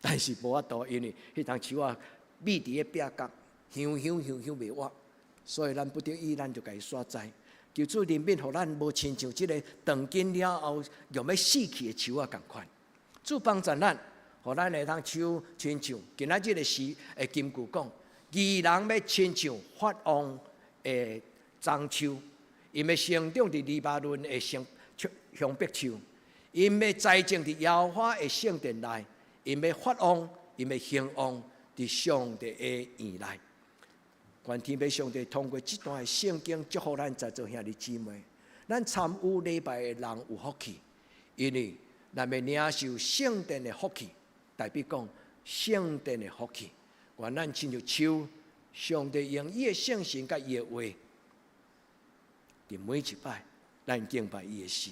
但是無法度，因為彼叢樹仔覕佇咧壁角，香香香香袂活，所以咱不得已，咱就共伊徙栽。求主憐憫，予咱無親像這个斷根了後用欲死去的樹仔仝款。主幫助咱，予咱會當樹親像今仔日的詩的金句講：義人欲親像發旺的樟樹，𪜶欲成長佇黎巴嫩的香香柏樹，𪜶欲栽種佇耶和華的聖殿內，𪜶欲發旺，𪜶欲興旺佇上帝的院內。願天父上帝通過這段的聖經祝福咱在座兄弟姊妹，咱參與禮拜的人有福氣，因為咱欲領受聖殿的福氣，代表講聖殿的福氣。願咱親像樹，上帝用伊的聖神佮伊的話，佇每一擺咱敬拜伊的時，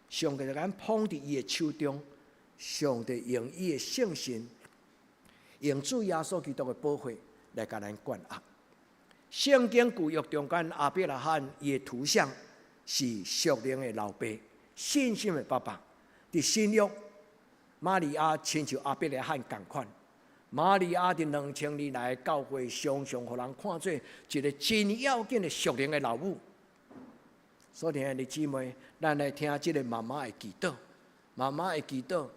上帝共咱捧佇伊的手中，上帝用伊的聖神，用主耶穌基督的寶血來共咱管轄。聖經舊約中間，亞伯拉罕伊的圖像是屬靈的老爸，信心的爸爸。佇新約，瑪利亞親像亞伯拉罕仝款。瑪利亞佇2000年來教會，常常予人看做一个真要緊的屬靈的老母。所以，兄弟姊妹，咱來聽這个媽媽的祈禱。媽媽的祈禱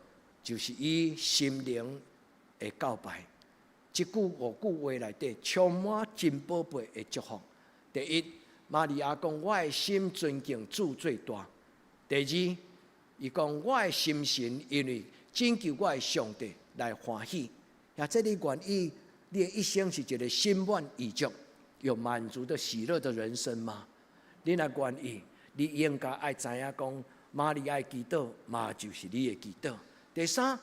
就是伊心靈的告白。這句五句話內底充滿真寶貝的祝福。第一，瑪利亞講：我的心尊敬主最大。第二，伊講我的心神因為拯救我的上帝來歡喜。若這你願意，你的一生是一个心滿意足、有滿足的喜樂的人生嗎？你若願意，你應該愛知影講，瑪利亞的祈禱嘛就是你的祈禱。第三，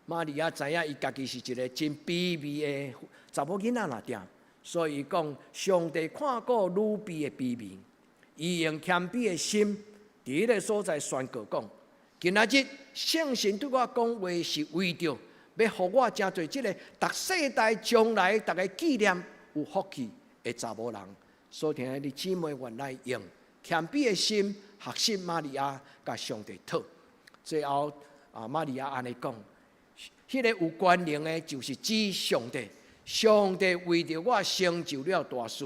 瑪利亞知影伊家己是一个真卑微的查某囡仔爾定，所以伊講上帝看顧女婢的卑微，伊用謙卑的心佇彼个所在宣告講：今仔日聖神對我講話是為著欲予我成做這个逐世代將來逐家紀念有福氣的查某人。所以兄弟姊妹，願來用謙卑的心學習瑪利亞，共上帝討。最後啊，瑪利亞按呢講。彼个有權能的，就是指上帝。上帝為著我成就了大事，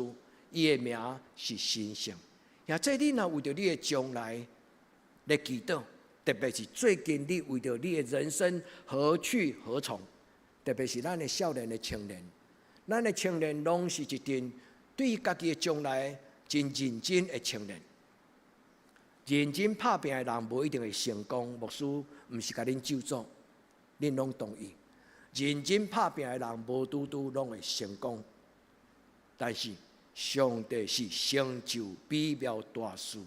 伊的名是神聖。若這你若為著你的將來來祈禱，特別是最近你為著你的人生何去何從，特別是咱的少年的青年，咱的青年攏是一陣對家己的將來真認真的青年。認真拍拚的人無一定會成功，牧師毋是共恁咒詛。恁攏同意，認真拍拚的人無拄拄攏會成功，但是上帝是成就美妙大事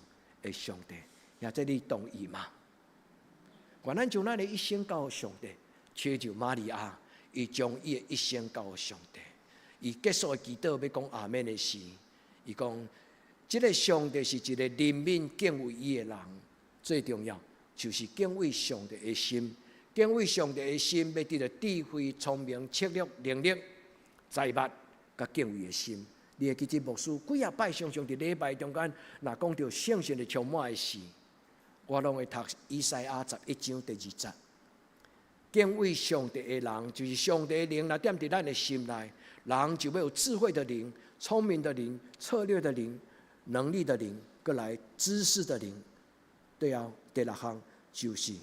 的上帝，兄弟你同意嗎？願咱將咱的一生交予上帝，親像瑪利亞，伊將伊的一生交予上帝。伊結束的祈禱欲講阿們的時，伊講：這个上帝是一个憐憫敬畏伊的人，最重要就是敬畏上帝的心。敬畏上帝的心，欲得著智慧、聰明、策略、能力、財物，佮敬畏的心。你會記得牧師幾仔擺常常佇禮拜中間，若講著聖神的充滿的時，我攏會讀以賽亞11章第2節。敬畏上帝的人，就是上帝的靈若踮佇咱的心內，人就欲有智慧的靈、聰明的靈、策略的靈、能力的靈，閣來知識的靈。對啊，第六項就是。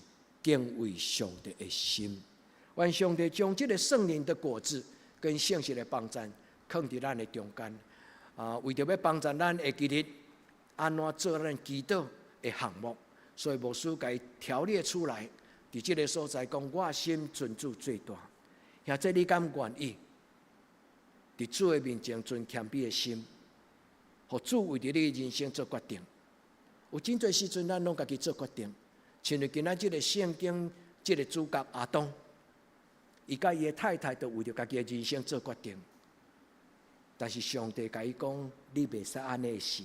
敬畏上帝的心，願上帝將這个聖靈的果子跟聖神的幫贊，囥佇咱的中間。啊，為著欲幫助咱會記得按怎做咱祈禱的項目，所以牧師共伊條列出來，佇這个所在講，我心尊主最大。兄弟你敢願意？佇主的面前存謙卑的心，予主為著你的人生做決定。有真濟時陣，咱攏家己做決定。親像今仔這个聖經，這个主角亞當，伊佮伊的太太都為著家己的人生做決定，但是上帝共伊講，你袂使按呢時，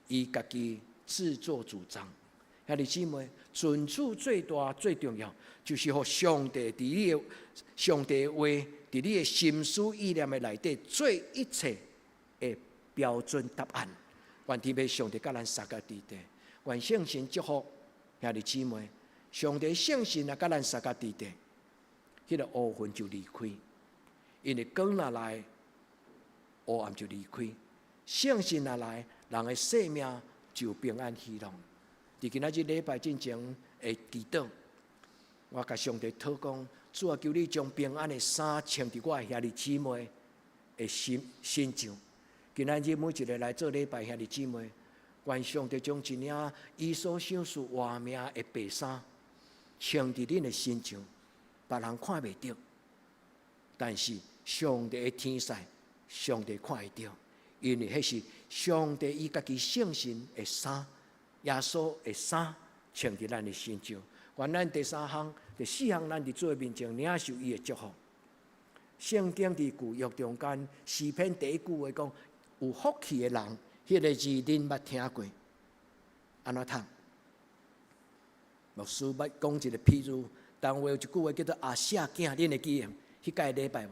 伊家己自作主張。兄弟姊妹，尊主最大最重要，就是予上帝佇你的上帝的話，佇你的心思意念的內底做一切的標準答案。願天父上帝佮咱相共佇底，願聖神祝福。兄弟姊妹，上帝聖神若佮咱相共佇底，彼个烏雲就離開，因為光若來，烏暗就離開。聖神若來，人的生命就平安喜樂。佇今仔日禮拜進前的祈禱，我共上帝禱講：主啊，求你將平安的衫穿佇我的兄弟姊妹的心身上。今仔日每一个來做禮拜兄弟姊妹，願上帝將一領伊所賞賜活命的白衫穿佇恁的身上，別人看袂著，但是上帝的天使，上帝看會著，因為彼是上帝伊家己聖神的衫，耶穌的衫穿佇咱的身上。願咱第三項、第四項，咱佇主的面前領受伊的祝福。聖經佇舊約中間，詩篇第一句話講：有福氣的人，彼个字恁捌聽過？按怎讀？牧師捌講一个譬喻，台灣話有一句話叫做阿舍囝，恁會記得？彼屆禮拜無？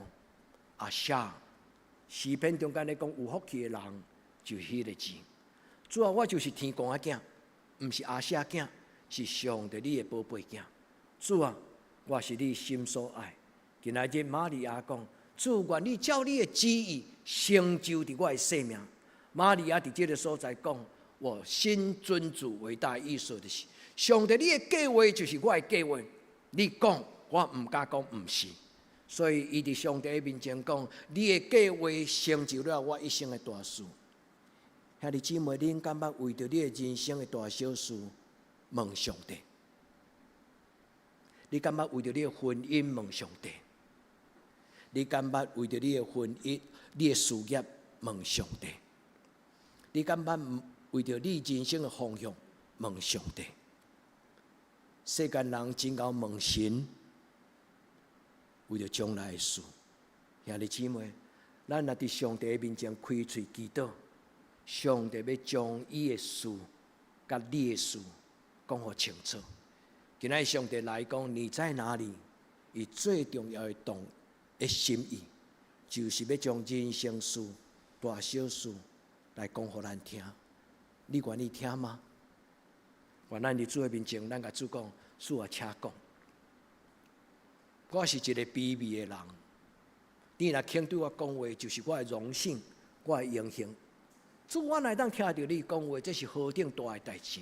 阿舍，詩篇中間咧講有福氣的人，就是彼个字。主啊，我就是天公仔囝，毋是阿舍囝，是上帝你的寶貝囝。主啊，我是你心所愛。今仔日瑪利亞講：主願你照你的旨意成就佇我的生命。瑪利亞佇這个所在講：我心尊主為大，意思就是上帝你的計劃就是我的計劃。你講，我毋敢講毋是。所以伊佇上帝的面前講：你的計劃成就了我一生的大事。兄弟姊妹，恁敢捌為著你的人生的大小事問上帝？你敢捌為著你的婚姻問上帝？你敢捌為著你的婚姻、你的事業問上帝？你敢捌為著你人生的方向問上帝？世間人真𠢕問神，為著將來的事。兄弟姊妹，咱若佇上帝的面前開喙祈禱，上帝欲將伊的事佮你的事講予清楚。今仔日上帝來講，你在哪裡？伊最重要的動的心意，就是欲將人生事、大小事來講予咱聽。你願意聽嗎？願咱佇主的面前，咱共主講，主啊，請講。我是一个卑微的人，你若肯對我講話，就是我的榮幸，我的榮幸。主，我若會當聽著你講話，這是何等大的代誌！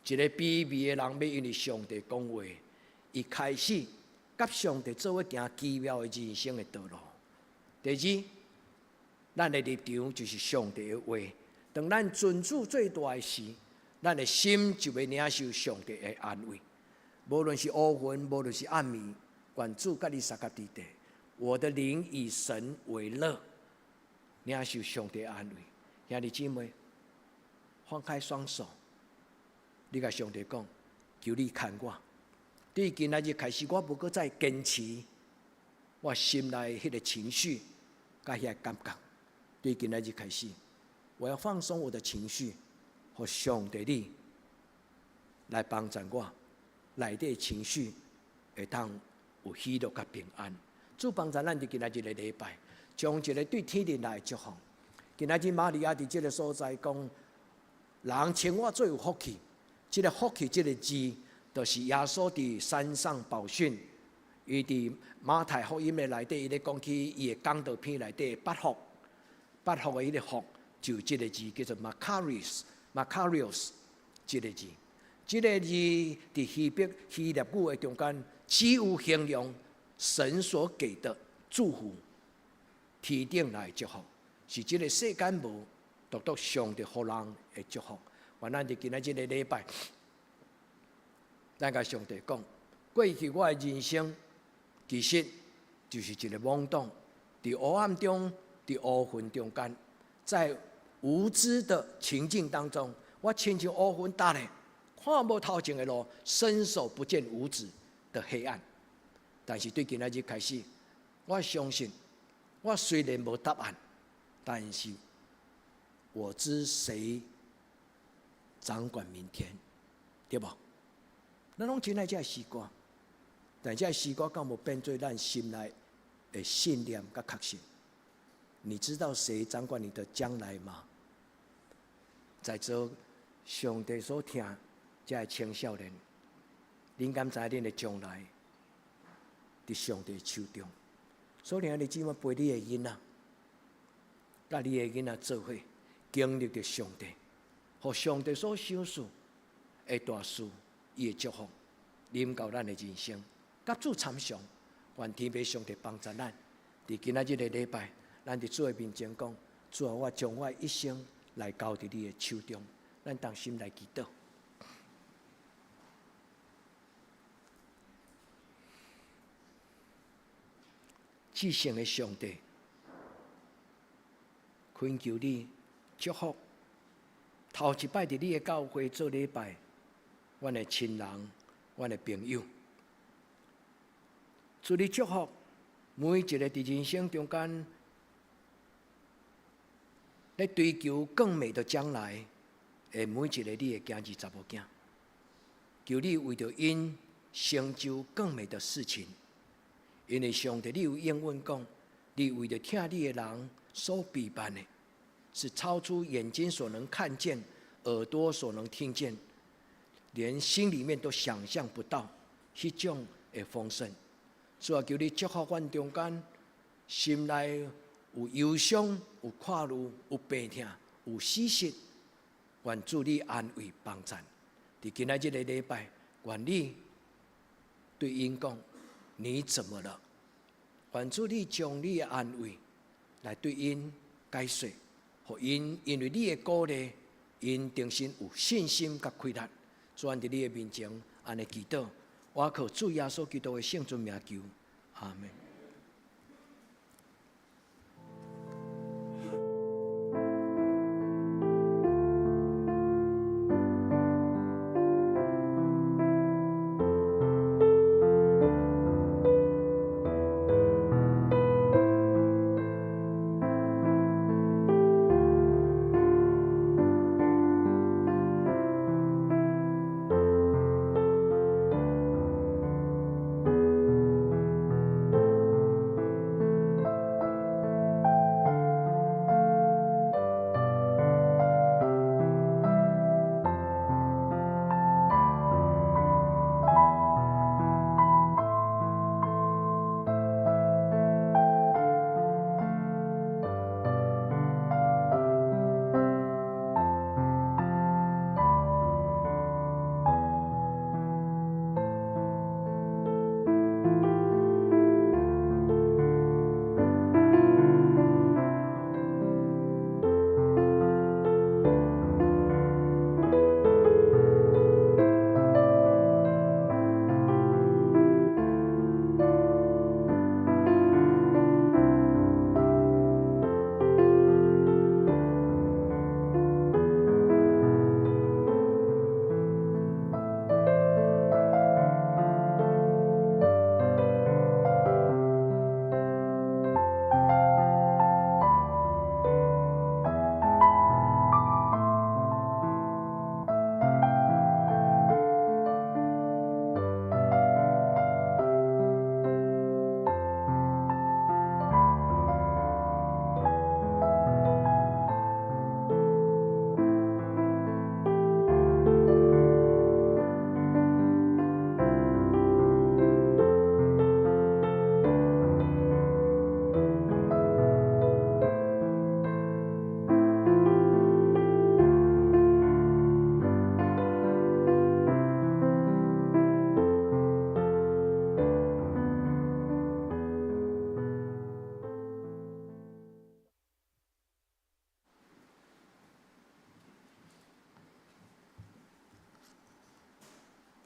一个卑微的人，欲因為上帝講話，伊開始佮上帝做伙行奇妙的人生的道路。第二，咱的立場就是上帝的話。當咱尊主做大的時，咱的心就欲領受上帝的安慰。無論是烏雲，無論是暗暝，願主佮你相佮佇地。我的靈以神為樂，領受上帝安慰。兄弟姊妹，放開雙手，你共上帝講，求你牽我。對今仔日開始，我無閣再堅持我心內彼个情緒，佮彼个感覺。對今仔日開始，我要放鬆我的情緒，予上帝你來幫助我，內底情緒會當有喜樂佮平安。主幫助咱佇今仔日个禮拜，將一个對天頂來的祝福。今仔日瑪利亞佇這个所在講，人稱我做有福氣。這个福氣這个字，就是耶穌佇山上寶訓，伊佇馬太福音的內底，伊咧講起伊的講道篇內底八福，八福的彼个福，就這个字叫做 Makarios，Makarios 這个字，這个字佇希臘語的中間，只有形容神所給的祝福，天頂來的祝福，是這个世間無，獨獨上帝予人的祝福。願咱佇今仔這个禮拜，咱共上帝講，過去我的人生其實就是一个懵懂，佇黑暗中，佇烏雲中間，在無知的情境當中，我親像烏雲罩咧，看無頭前的路，伸手不見五指的黑暗。但是對今仔日開始，我相信，我雖然無答案，但是我知誰掌管明天，對無？咱攏真愛這詩歌，但這詩歌敢無變做咱心內的信念佮確信？你知道誰掌管你的將來嗎？在座上帝所疼這个青少年，恁敢知恁的將來佇上帝手中？所以你只管陪你的囡仔，佮你的囡仔做伙，經歷著上帝，予予上帝所賞賜的大事，伊的祝福臨到咱的人生，佮主參詳，願天父上帝幫助咱。佇今仔日的禮拜，咱佇主的面前講：主啊，我將我一生來交佇你的手中。咱同心來祈禱。至聖的上帝，懇求你祝福頭一擺佇你的教會做禮拜，阮的親人、阮的朋友，主你祝福每一个佇人生中間咧追求更美的將來的每一个你的囝兒查某囝，求你為著𪜶成就更美的事情。因為上帝，你有應允講，你為著疼你的人所備辦的，是超出眼睛所能看見、耳朵所能聽見，連心裡面都想象不到彼種的豐盛。主啊，求你祝福阮中間，心內有憂傷、有掛慮、有病痛、有死實，願主你安慰幫贊。佇今仔這个禮拜，願你對𪜶講：你怎麼了？願主你將你的安慰來對𪜶解說，予𪜶因為你的鼓勵，𪜶重新有信心佮氣力。主，阮佇你的面前按呢祈禱，我靠主耶穌基督的聖尊名求，阿門。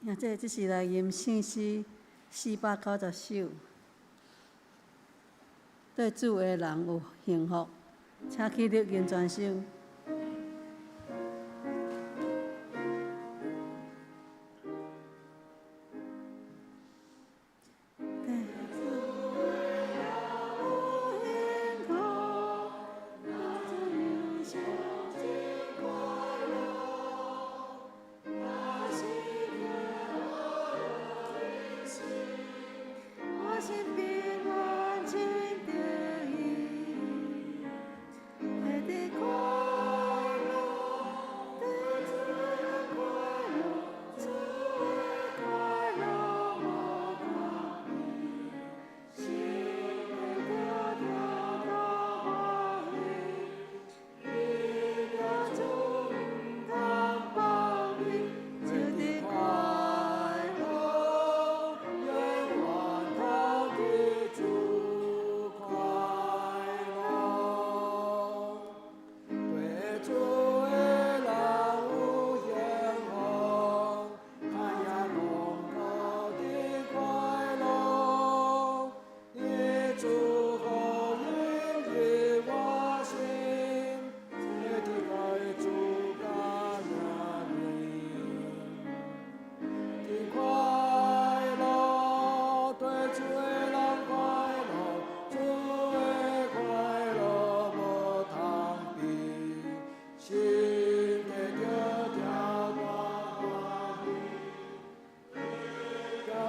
兄弟，這是來吟聖詩490首。對主的人有幸福，請起立吟全首。對主的人有幸福，請起立吟全首。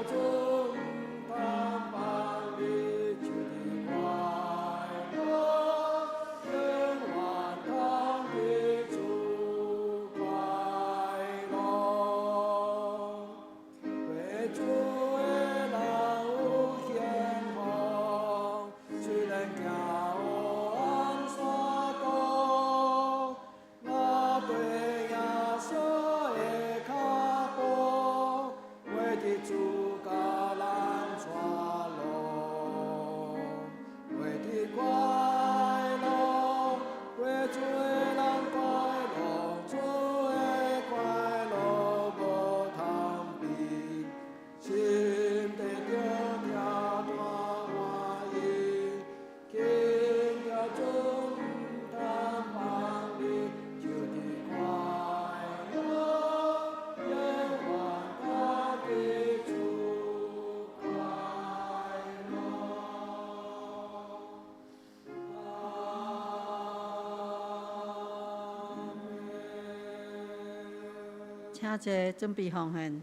主毋通放你，就伫快樂，永遠通佇主快樂。歸主的人有幸福，雖然行黑暗山谷，若綴耶穌的跤步，袂佇主共咱帶路，袂佇快樂，歸主的人快樂，主的快樂無通比，心底著疼大歡喜，懇求主毋通放你，就佇快樂，永遠通佇主快樂。阿們。請坐，準備奉獻。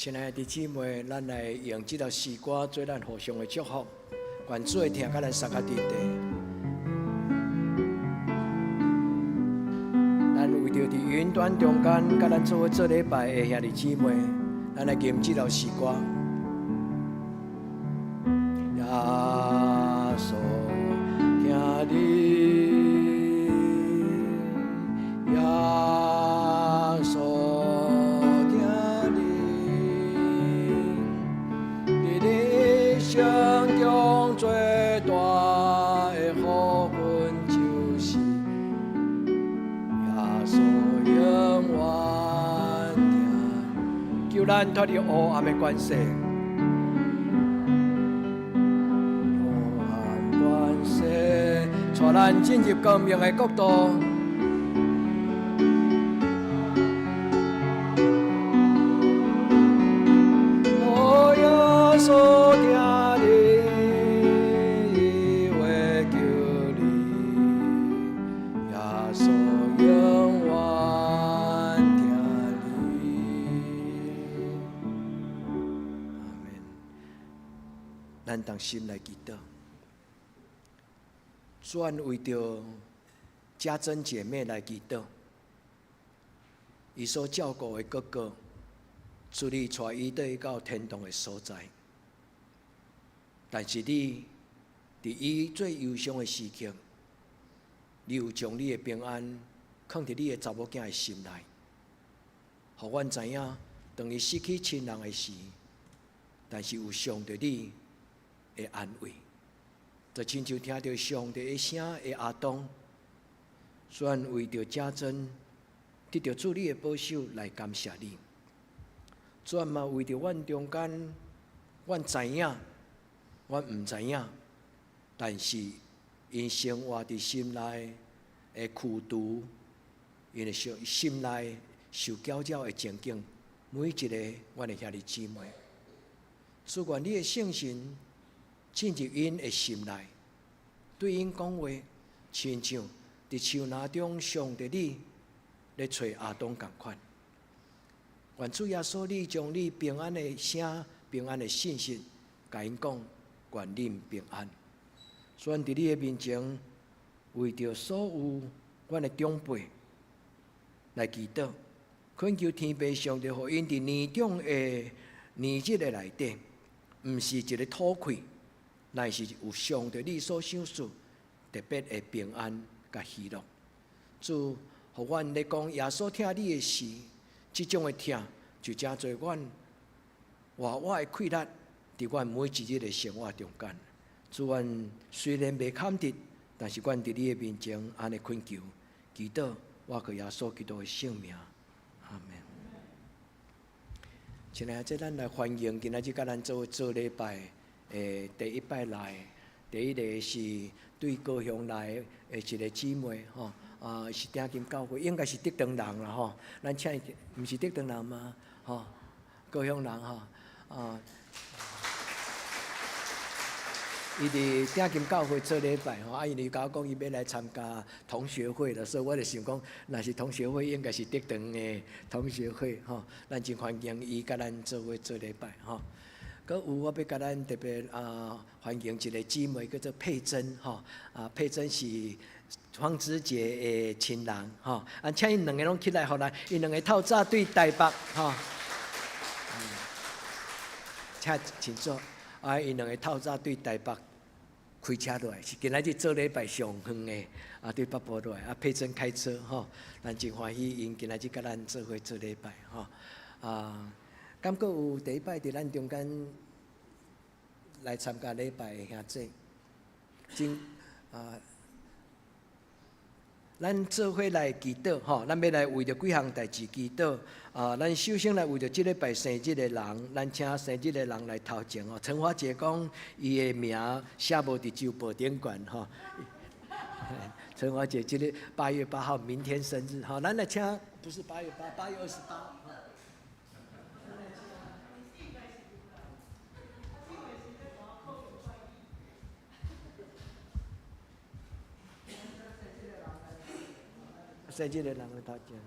親愛的姊妹，咱來用這首詩歌做咱互相的祝福，願主的疼佮咱相佮佇底。咱為著佇雲端中間，佮咱做伙做禮拜的兄弟姊妹，咱來吟這首詩歌。耶穌疼你，耶穌疼你，佇你一生中最大的福分，就是耶穌永遠疼。咱脫離黑暗的權勢。黑暗權勢，帶咱進入光明的國度。哦，耶穌疼你，伊會救你，耶穌永遠疼你。阿門。咱同心來祈禱，專為著家珍姐妹來祈禱，伊所照顧的哥哥，主你帶伊轉到天堂的所在，但是你佇伊最憂傷的時刻，你有將你的平安囥佇你的查某囝的心內，予阮知影，當伊失去親人的時，但是有上帝你的安慰，就親像聽著上帝的聲的亞當，煞為著家珍得著主你的保守來感謝你。主嘛為著阮中間，阮知影，阮毋知影，但是𪜶生活佇心內的苦毒，𪜶的心心內受攪擾的情景，每一个阮的兄弟姊妹，主願你的聖神進入𪜶的心內，對𪜶講話，親像佇樹林中上帝你咧揣亞當仝款。願主耶穌，你將你平安的聲、平安的信息，共𪜶講，願恁平安。主佇你的面前，為著所有阮的長輩來祈禱，懇求天父上帝，予𪜶佇年長的年日的內底，毋是一个土氣，乃是有上帝你所賞賜特別的平安佮喜樂。主，予阮咧講耶穌疼你的時，這種的疼就成做阮活活的氣力，佇阮每一日的生活中間。主，阮雖然袂堪得，但是阮佇你的面前按呢懇求、祈禱，我靠耶穌基督的聖名，阿門。親愛的，這咱來歡迎今仔日佮咱做做禮拜的第一擺來，第一个是對高雄來的一个姊妹吼，啊是鼎金教會，應該是竹塘人啦吼。咱請伊，毋是竹塘人嗎？吼，高雄人吼，啊。伊佇鼎金教會做禮拜吼，啊，因為共我講伊欲來參加同學會啦，所以我就想講，若是同學會，應該是竹塘的同學會吼。咱真歡迎伊佮咱做伙做禮拜吼。閣有我欲共咱特別啊歡迎一个姊妹叫做佩珍吼，啊佩珍是方子杰的親人吼，啊請𪜶兩个攏起來，予咱𪜶兩个透早對台北吼，請請坐，啊𪜶兩个透早對台北開車落來，是今仔日做禮拜上遠的，啊對北部落來，啊佩珍開車吼，咱真歡喜𪜶今仔日佮咱做伙做禮拜吼，啊。敢閣有第一擺佇咱中間來參加禮拜的兄弟，真啊，咱做伙來祈禱吼，咱欲來為著幾項代誌祈禱啊。咱首先來為著這禮拜生日的人，咱請生日的人來頭前哦。陳華姐講，伊的名寫無佇周報頂懸吼。陳華姐，這个8月8號，明天生日吼，咱來請，不是八月八，8月28。生日的人來頭前。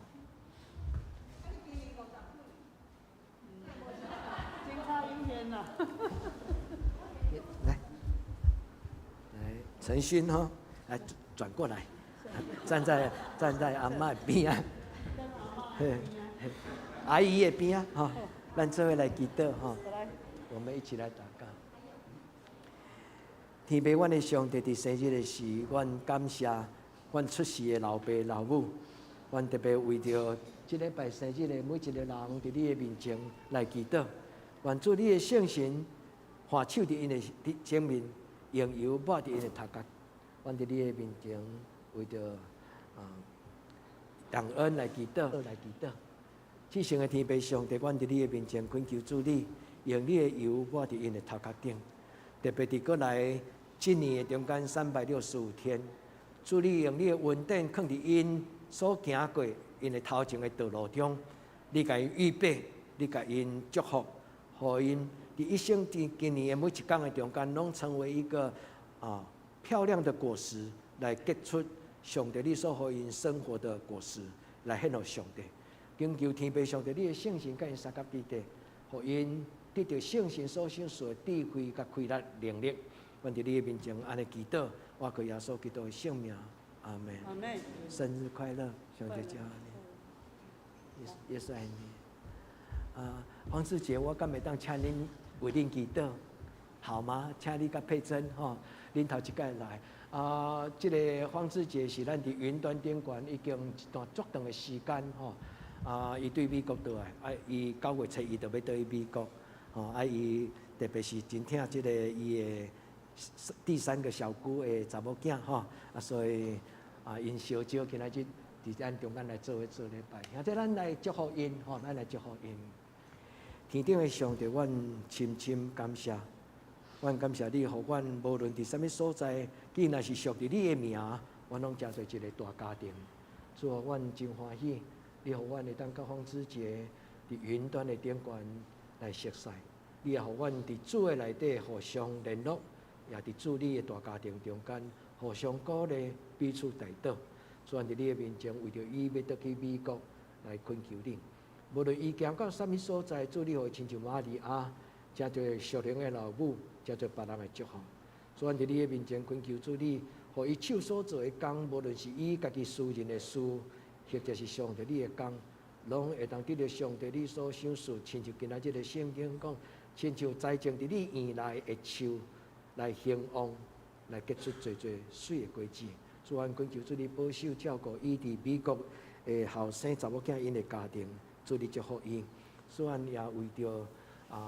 來，來，陳勳吼，來轉過來，站在阿嬤邊仔，阿姨的邊仔吼，咱做伙來祈禱吼，我們一起來禱告。天父，阮的上帝，佇生日的時，阮感謝阮出世的老爸老母，阮特別為著這禮拜生日的每一個人，佇你的面前來祈禱，願主你的聖神按手佇𪜶的前面，用油抹佇𪜶的頭殼。阮佇你的面前為著啊感恩來祈禱，來祈禱。至聖的天父上帝，阮佇你的面前懇求主你，用你的油抹佇𪜶的頭殼頂，特別佇閣來這年的中間365天，主你用你的恩典囥佇𪜶所行過𪜶的頭前的道路中，你共𪜶預備，你共𪜶祝福，予𪜶佇一生佇今年的每一工的中間，攏成為一個漂亮的果實，來結出上帝你所予𪜶生活的果實，來獻予上帝。懇求天父上帝，你的聖神佮𪜶相佮彼得，予𪜶得著聖神所賞賜的智慧佮氣力能力。阮佇你的面前按呢祈禱，我靠耶穌基督的聖名，阿門。阿門。生日快樂，上帝祝福你，耶穌愛你。啊，黃志杰，我敢會當請恁為恁祈禱，好嗎？請你佮佩珍吼，恁頭一擺來。啊，這个黃志杰是咱佇雲端頂懸已經一段足長的時間吼。啊，伊對美國倒來，啊，伊9月初一就欲轉去美國，吼，啊，伊特別是真疼這个伊的第三個小姑的查某囝吼，啊，所以啊，𪜶相招今仔日佇咱中間來做伙做禮拜，兄弟，咱來祝福𪜶吼，咱來祝福𪜶。天頂的上帝，阮深深感謝，阮感謝你，予阮無論佇啥物所在，既然是屬佇你的名，阮攏成做一个大家庭。主啊，阮真歡喜。你予阮會當佮方子杰佇雲端的頂懸來熟似，你也予阮佇主的內底互相聯絡，也佇主你的大家庭中間互相鼓勵，彼此代禱。主，阮佇你的面前，為著伊欲轉去美國來懇求你，無論伊行到啥物所在，主你予伊親像瑪利亞，成做屬靈的老母，成做別人的祝福。主，阮佇你的面前懇求主你，予伊手所做的工，無論是伊家己私人的事，或者是上帝你的工，攏會當得著上帝你所賞賜，親像今仔這个聖經講，親像栽種佇你園內的樹來興旺，來結出濟濟媠的果子。主啊，懇求主你保守照顧伊佇美國的後生查某囝𪜶的家庭，主你祝福伊。主啊，也為著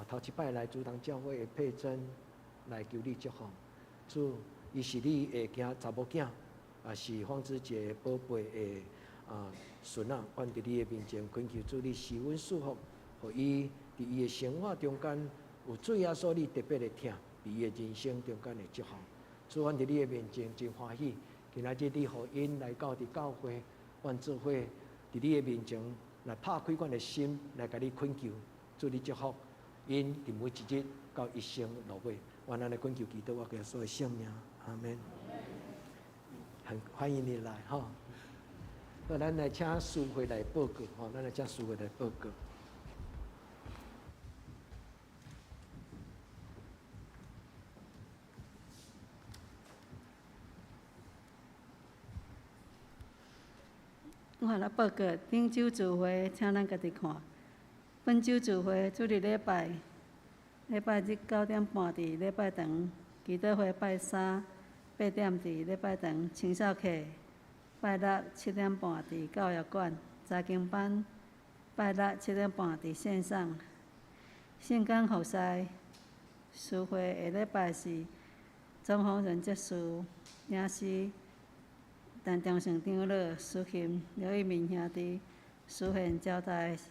頭一擺來主堂教會的佩珍來求你祝福。主，伊是你的囝查某囝，也是方子杰寶貝的孫仔，阮佇你的面前懇求主你施恩賜福，予伊佇伊的生活中間有主耶穌你特別的疼，佇伊的人生中間的祝福。主，阮佇你的面前真歡喜，今仔日你予𪜶來到佇教會，阮做伙佇你的面前來拍開阮的心，來共你懇求，主你祝福𪜶佇每一日到一生落尾。阮按呢懇求祈禱，我耶穌的聖名，阿門。很歡迎你來吼。好，咱來請淑慧來報告吼，咱來請淑慧來報告。我來報告，頂週聚會，請咱家己看。本週聚會，主日禮拜，禮拜日9點半佇禮拜堂，祈禱會拜三8點佇禮拜堂，青少課拜六7點半佇教育館，查經班拜六7點半佇線上。聖工服侍司會下禮拜是總方人執事領詩陳忠勝長老司琴劉一鳴兄弟，司憲招待的是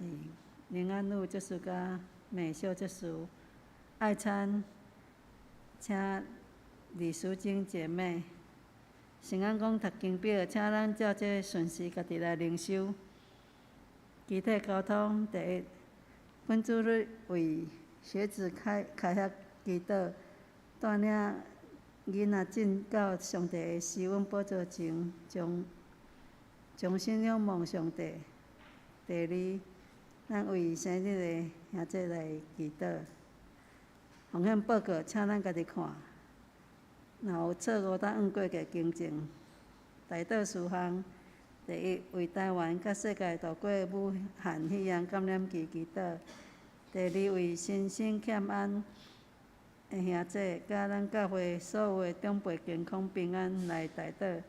林安女執事佮美秀執事。愛餐請李淑貞姐妹。聖安講讀經表，請咱照這順序家己來靈修。肢體溝通第一，本主日為學子開開遐祈禱，帶領囡仔進到上帝的施恩寶座前，將重新仰望上帝。第二，咱為生日的兄弟來祈禱。奉獻報告，請咱家己看。若有錯誤，當按過去更正。代禱事項：第一，為台灣佮世界度過武漢肺炎感染期祈禱；第二，為身心欠安的兄弟，佮咱教會所有的長輩健康平安來代禱；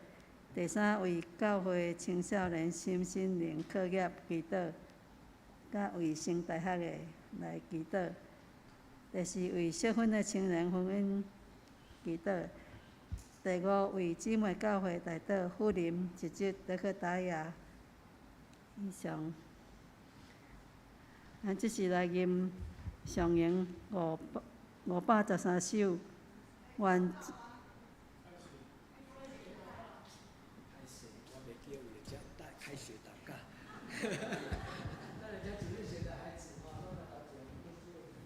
第三，為教會青少年身心靈課業祈禱，佮為升大學的來祈禱；第四，為適婚的青年婚姻祈禱；第五，為姊妹教會代禱，富林、一節、德克達亞。以上。咱這是來吟上詠513首，願。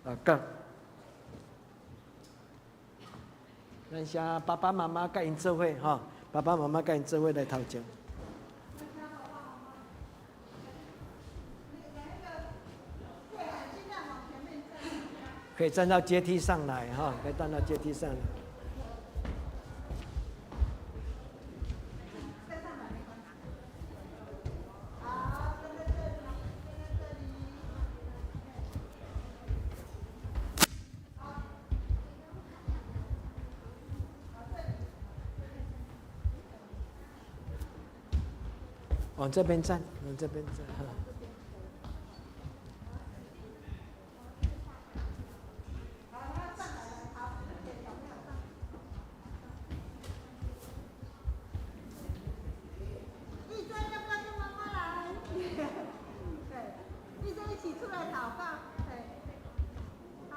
啊，講。咱請爸爸媽媽佮𪜶做伙吼，爸爸媽媽佮𪜶做伙來頭前。可以站到階梯上來哈，可以站到階梯上來。往這邊站，往這邊站哈。麗珍要不要跟媽媽來？對，麗珍一起出來禱告。對，啊？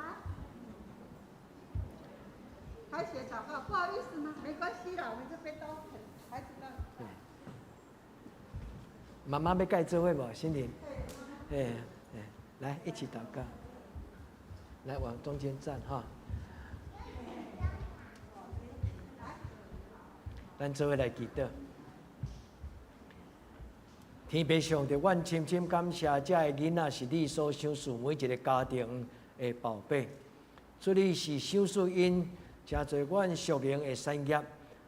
開學禱告，不好意思嗎？沒關係啦，我們這邊都很孩子都。媽媽欲佮伊做伙無？心玲，哎哎，來一起禱告，來往中間站哈。咱做伙來祈禱。天父上帝，阮深深感謝，這个囡仔是你所賞賜每一个家庭的寶貝。主你是賞賜𪜶，成做阮屬靈的產業。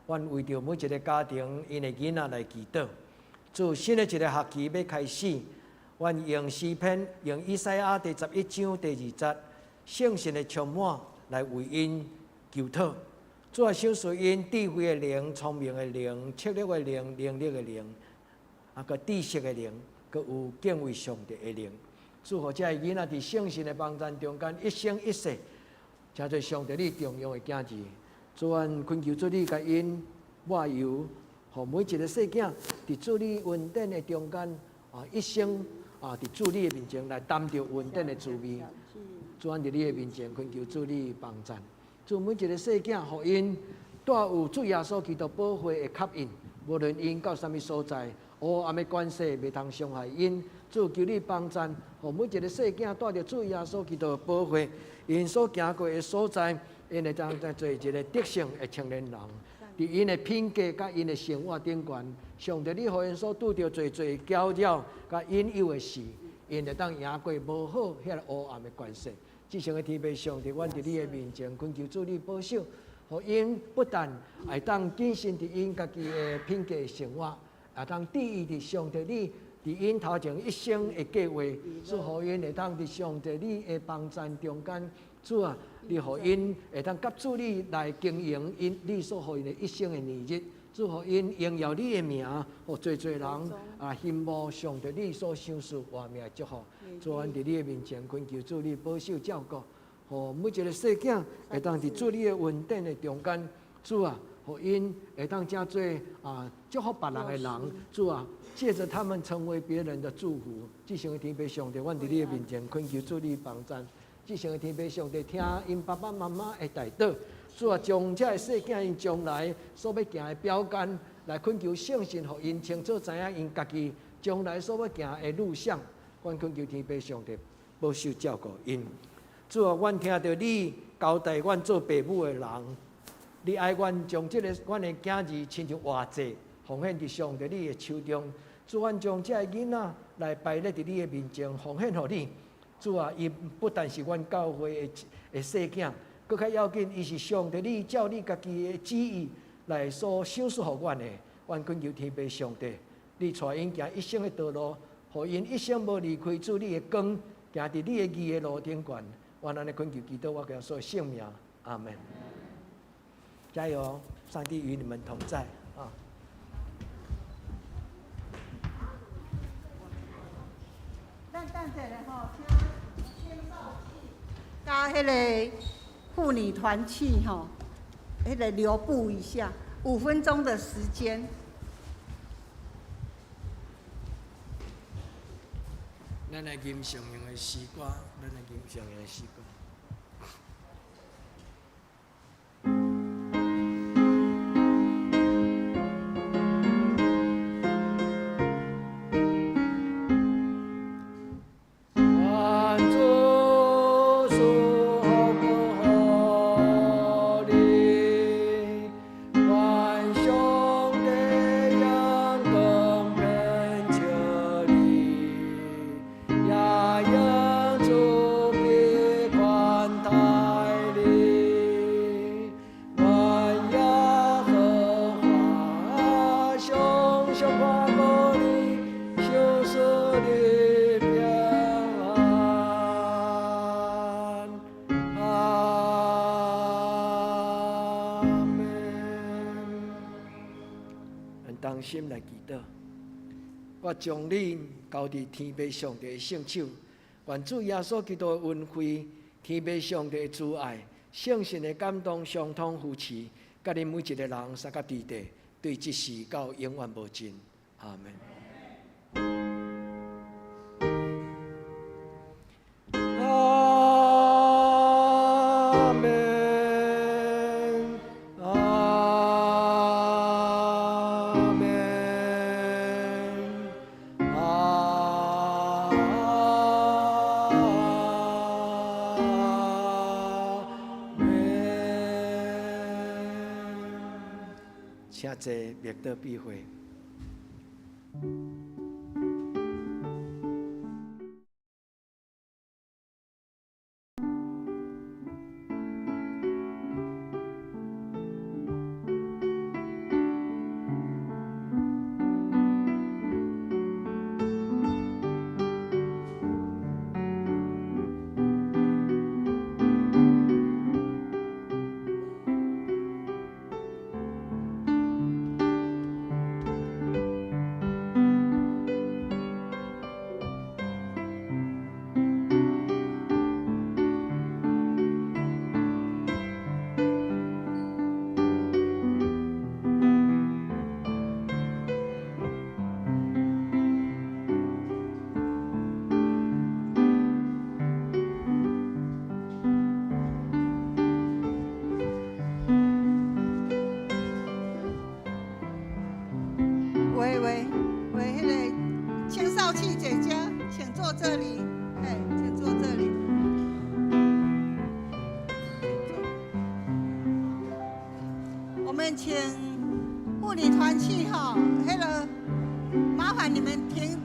阮為著每一个家庭𪜶的囡仔來祈禱。主新的一个學期欲開始，阮用詩篇，用以賽亞第11章第2節，聖神的充滿來為𪜶求討。主啊，賞賜𪜶智慧的靈、聰明的靈、策略的靈、能力的靈，啊，閣知識的靈，閣有敬畏上帝的靈。祝福這个囡仔佇聖神的幫贊中間，一生一世，成做上帝你重用的囝兒。主，阮懇求主你共𪜶抹油，予每一个細囝佇主你恩典的中間啊，一生啊，佇主你的面前來擔著恩典的滋味。主，阮佇你的面前懇求主你幫贊。主每一个細囝，予𪜶帶有主耶穌基督寶血的吸引，無論𪜶到啥物所在，黑暗的權勢袂通傷害𪜶。主求你幫贊，予每一个細囝帶著主耶穌基督的寶血，𪜶所行過的所在，𪜶會當做一个得勝的青年人。佇𪜶的品格佮𪜶的生活頂懸，上帝你予𪜶所拄著濟濟攪擾佮引誘的事，𪜶會當贏過無好彼个黑暗的權勢。至聖的天父上帝，阮佇你的面前懇求主你保守，予𪜶不但會當謹慎佇𪜶家己的品格的生活，也當注意佇上帝你佇𪜶頭前一生的計劃，使予𪜶會當佇上帝你的幫贊中間，主啊，你予𪜶會當佮主你來經營𪜶你所予𪜶的一生的年日，主予𪜶榮耀你的名，予濟濟人啊羨慕上帝你所賞賜活命的祝福。主，阮佇你的面前懇求主你保守照顧，予每一个細囝會當佇主你的恩典的中間，主啊，予𪜶會當成做啊祝福別人的人，主啊，借著他們成為別人的祝福。至聖的天父上帝，阮佇你的面前懇求主你幫贊。至聖的天父上帝，聽𪜶爸爸媽媽的代禱，主啊，將這个細囝𪜶將來所欲行的標杆，來懇求聖神，予𪜶清楚知影𪜶家己將來所欲行的路向。阮懇求天父上帝保守照顧𪜶。主啊，阮聽著你交代阮做爸母的人，你愛阮將這个阮的囝兒親像活祭，奉獻佇上帝你的手中。主，阮將這个囡仔來擺列佇你的面前，奉獻予你。主啊，伊不但是阮教會的細囝，閣較要緊，伊是上帝你照你家己的旨意來所賞賜予阮的。阮懇求天父上帝，你帶𪜶行一生的道路，予𪜶一生無離開主你的光，行佇你的義的路頂懸。阮按呢懇求祈禱，我耶穌的聖名，阿門。加油，上帝與你們同在啊！咱等一下吼，請青少佮彼个婦女團契吼，彼个留步一下，5分鐘的時間。咱來吟上用的詩歌，咱來吟上用的詩歌。願主賜福予你，願上帝陽光遍照你，也用慈悲寬待你，願耶和華常常看顧你，賞賜你平安。阿們。咱同心來祈禱，我將恁交佇天父上帝的聖手，願主耶穌基督的恩惠、天父上帝的慈愛、聖神的感動相通扶持，佮恁每一个人三甲弟弟，對這時到永遠無盡。阿們。阿們，阿們，阿們。請坐，默禱閉會。喂喂喂，彼个青少器姐姐，請坐這裡，嘿，請坐這裡。請坐。我們請婦女團契哈，彼個麻煩你們停。